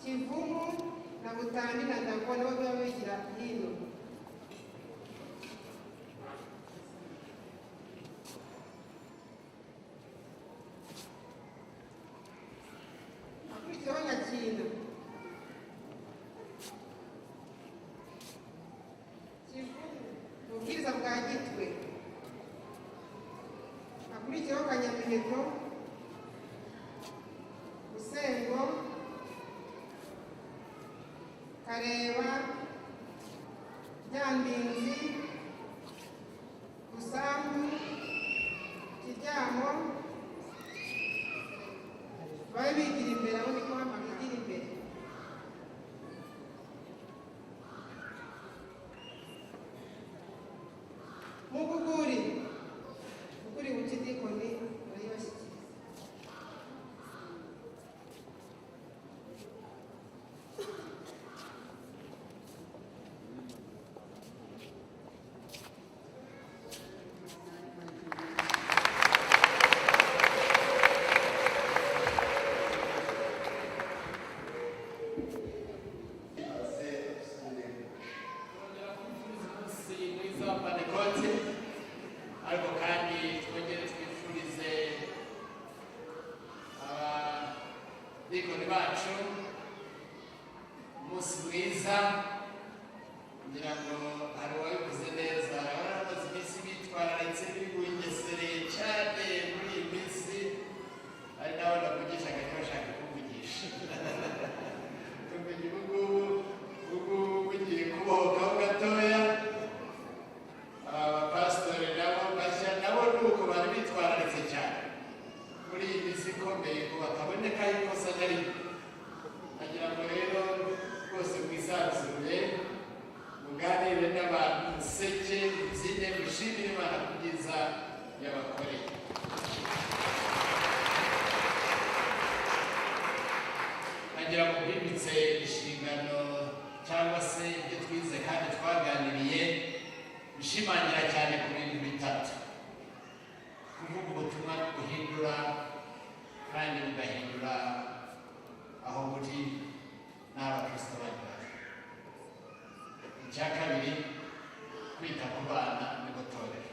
Kivumu na Butandi na Ndago nabo baba bigira hino. Akurikiyeho Nyakina. Kivumu ububwiriza bwa Gitwe. Akurikiyeho Kanyamiheto, Busengo, Kareba, Ryandinzi, Busambu, Kiryamo. Babe bigira imbere, abo niko bigira imbere. Muguguri, Muguguri w'ikidikoni barayibashyikiriza. Umunsi mwiza wa Pantekote, ariko kandi twongere twifurize abadikoni bacu umunsi mwiza. Ngira ngo hari uwabivuze neza, hari abamaze iminsi bitwararitse bigungesereye cyane muri iyi minsi, hari n'abo navugishaga ntibashaka kumvugisha. Tumenye ubu ngubu bugiye kubohokaho gatoya. Abapasitori nabo bashya nabo ni uko bari bitwararitse cyane muri iyi minsi ikomeye ngo batabonekaho ikosa na rimwe. Nagira ngo rero rwose mwisanzure, muganire n'abantu, museke, mubyine, mushimire Imana ku byiza yabakoreye. Nagira ngo mbibutse inshingano cyangwa se ibyo twize kandi twaganiriye, bishimangira cyane ku bintu bitatu: kuvuga ubutumwa buhindura kandi bugahindura aho buri n'abakristo bandi bari. Icya kabiri, kwita ku bana n'itorero,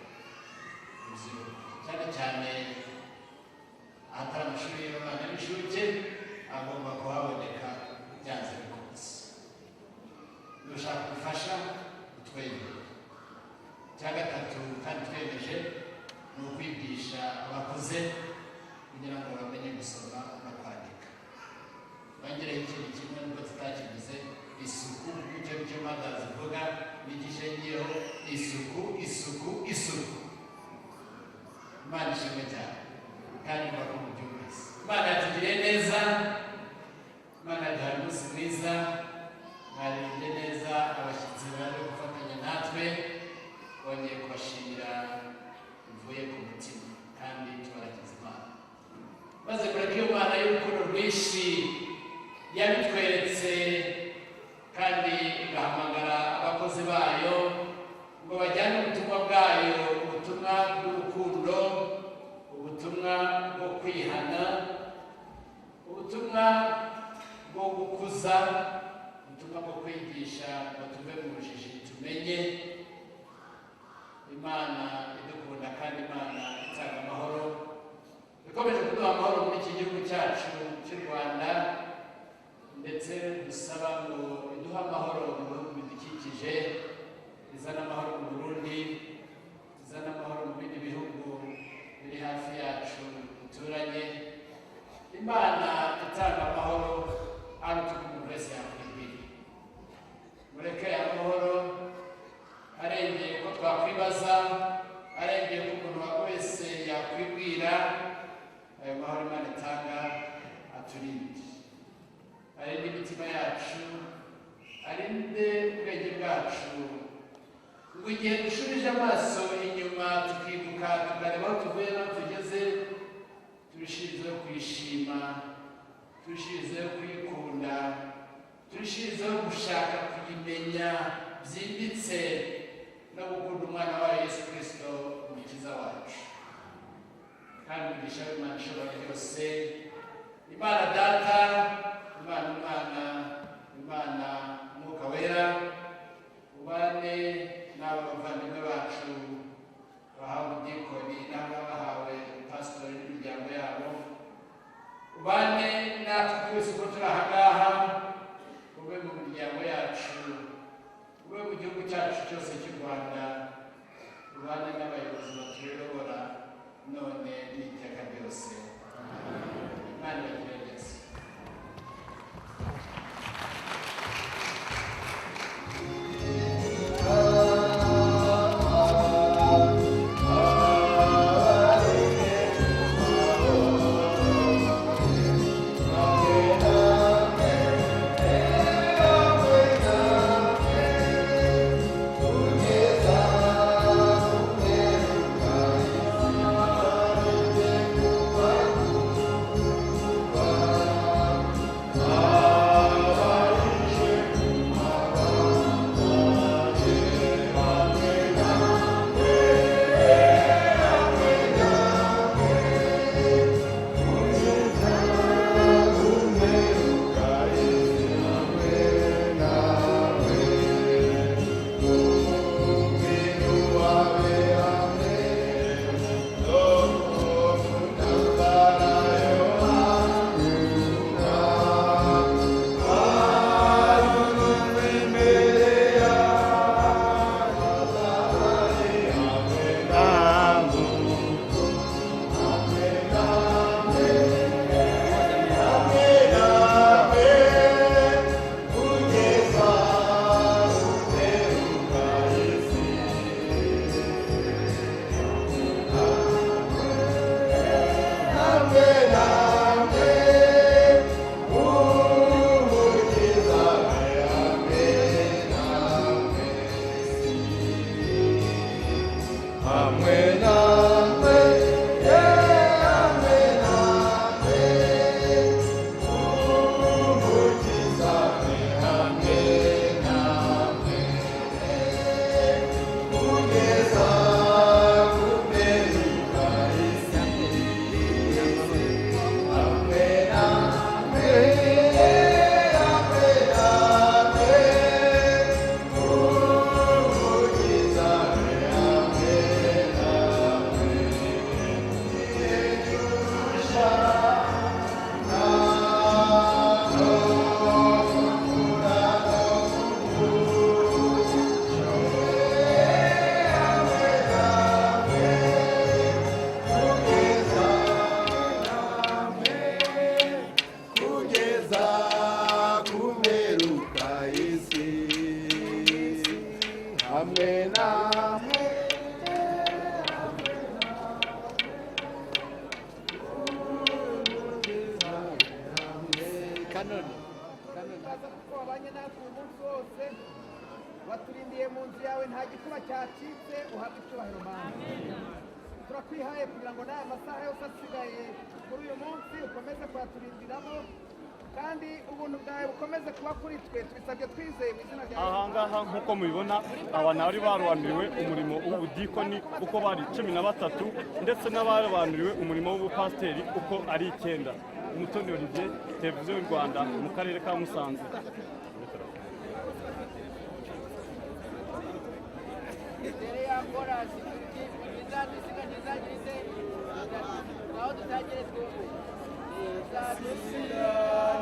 urubyiruko, cyane cyane ahatari amashuri y'abana b'incuke agomba kuhaboneka byanze bikunze. Dushaka ubufasha utwegere. Icya gatatu kandi twemeje ni ukwigisha abakuze kugira ngo bamenye gusoma no kwandika. Bongereho ikintu kimwe nubwo tutakivuze, isuku. Icyo nicyo mada zivuga, nigishengiyeho isuku, isuku, isuku. Imana ishimwe cyane kandi mbako mubyumvise. Imana yatugiriye neza, Imana yaduhaye umunsi mwiza, mwaririmbye neza, abashyitsi baje gufatanya natwe bongeye kubashimira bivuye ku mutima kandi tubaragiza Imana. Maze kureka iyo Mana y'urukundo rwinshi yabitweretse kandi igahamagara abakozi bayo ngo bajyane ubutumwa bwayo, ubutumwa bw'urukundo, ubutumwa bwo kwihana, ubutumwa bwo gukuza, ubutumwa bwo kwigisha ngo tuve mu bujiji tumenye Imana idukunda kandi Imana itanga amahoro, ikomeje kuduha amahoro muri iki gihugu cyacu cy'u Rwanda, ndetse dusaba ngo iduhe amahoro mu bihugu bidukikije, izane amahoro mu Burundi, izane amahoro mu bindi bihugu biri hafi yacu duturanye. Imana itanga amahoro aruta uko umuntu wese yakwibwira. Mureke amahoro arengeye uko twakwibaza, arengeye uko umuntu wese yakwibwira. Ayo mahoro Imana itanga aturinde, arinde imitima yacu, arinde ubwenge bwacu, ngo igihe dushubije amaso inyuma tukibuka tukareba aho tuvuye n'aho tugeze, turushijeho kwishima, turushijeho kwikunda. Turushizeho gushaka kuyimenya byimbitse no gukunda umwana wayo Yesu Kristo umukiza wacu. Kandi umugisha w'Imana ishobora byose, Imana Data, Imana Umwana, Imana Umwuka Wera, ubane n'aba bavandimwe bacu bahawe ubudikoni n'aba bahawe pasitori n'imiryango yabo, ubane natwe twese uko turi aha ngaha, ube mu miryango yacu, ube mu gihugu cyacu cyose cy'u Rwanda, ubane n'abayobozi batuyobora none n'iteka ryose. Imana ibagirire neza. Kuko wabanye natwe uyu munsi wose, waturindiye mu nzu yawe, nta gikuba cyacitse, uhabwe icyubahiro. Mana, turakwihaye kugira ngo n'aya masaha yose asigaye kuri uyu munsi ukomeze kuyaturindiramo, kandi ubuntu bwawe bukomeze kuba kuri twe. Tubisabye twizeye mu izina rya Aha ngaha nk'uko mubibona, aba ni abari barobanuriwe umurimo w'ubudikoni uko bari 13, ndetse n'abarobanuriwe umurimo w'ubupasiteri uko ari 9. Umutoni Olivier, Televiziyo y'u Rwanda, mu karere ka Musanze. Imbere ya korasi izadusiga ntizagire, aho dutangire twumve izadusiga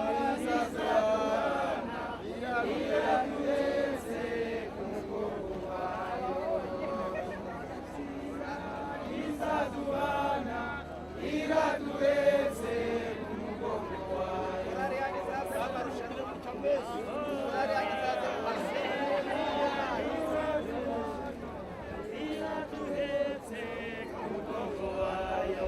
ntizazana iraduhetse ku mugongo wayo, izaduhana iraduhetse ku mugongo wayo. Iraduhetse ku mugongo wayo.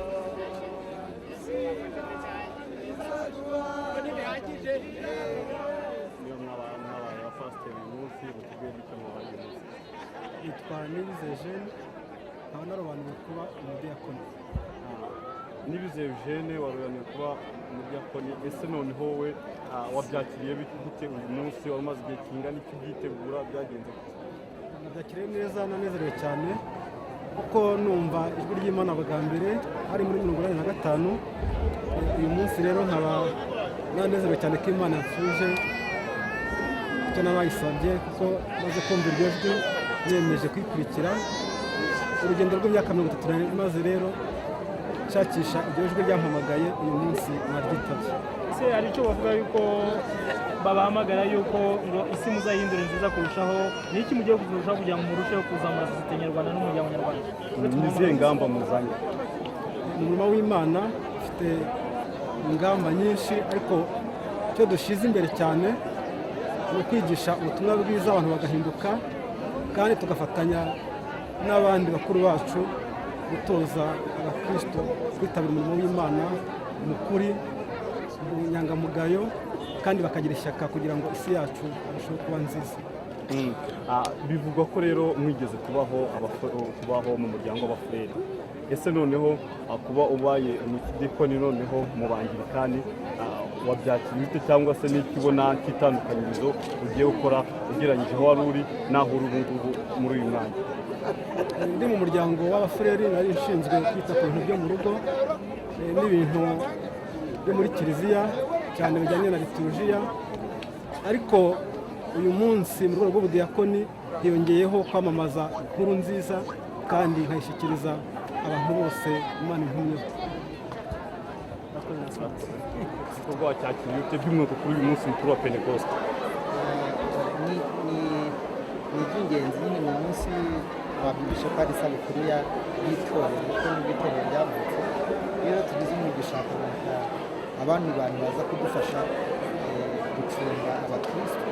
Niyo mwabaye abapasiteri uyu munsi, mutubwire icyo mwabaye uyu munsi. Yitwa Niyize Jeanne, nkaba narobanuwe kuba umudiyakoni. Nibize Eugene warobanuye kuba umudiyakoni, ese noneho wowe wabyakiriye gute uyu munsi? Wari umaze igihe kingana iki ubyitegura? Byagenze gute? Nabyakiriye neza, nanezerewe cyane kuko numva ijwi ry'Imana bwa mbere hari muri 85. Uyu munsi rero nkaba nanezerewe cyane ko Imana yansubije icyo nabayisabye, kuko maze kumva iryo jwi niyemeje kwikurikira urugendo rw'imyaka 30 nari maze rero nshakisha iryo jwi ryampamagaye. Uyu munsi naryitabye. Ese hari icyo bavuga yuko babahamagara yuko ngo isi muzayihindure nziza kurushaho? Ni iki mugiye kurushaho kugira ngo murusheho kuzamura sosiyete nyarwanda n'umuryango nyarwanda? Ni izihe ngamba muzanye? Mu murimo w'Imana ufite ingamba nyinshi, ariko icyo dushyize imbere cyane ni ukwigisha ubutumwa bwiza abantu bagahinduka, kandi tugafatanya n'abandi bakuru bacu gutoza abakristo kwitabira umurimo w'Imana mu kuri, mu bunyangamugayo, kandi bakagira ishyaka kugira ngo isi yacu irusheho kuba nziza. Bivugwa ko rero mwigeze kubaho mu muryango w'abafureri. Ese noneho kuba ubaye umudikoni noneho mu bangirikani, wabyakiriye ute, cyangwa se n'icyo ubona cy'itandukanyirizo ugiye gukora ugereranyije aho wari uri n'aho uri ubu ngubu muri uyu mwanya? Ndi mu muryango w'abafureri nari nshinzwe kwita ku bintu byo mu rugo n'ibintu byo muri kiliziya cyane bijyanye na liturujiya, ariko uyu munsi mu rwego rw'ubudiyakoni hiyongeyeho kwamamaza inkuru nziza kandi nkayishyikiriza abantu bose Imana intumyeho. Igikorwa wacyakiriye ute by'umwihariko kuri uyu munsi mukuru wa Pentekoste? Ni iby'ingenzi nyine, ni umunsi wabyumvishe ko ari isabukuru y'itorero, kuko nibwo itorero ryavutse. Iyo rero tugize umugisha hakaboneka abandi bantu baza kudufasha gucunga abakristo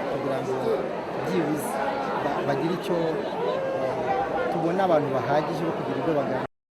kugira ngo byibuze bagire icyo tubona, abantu bahagije bo kugira ibyo baganira.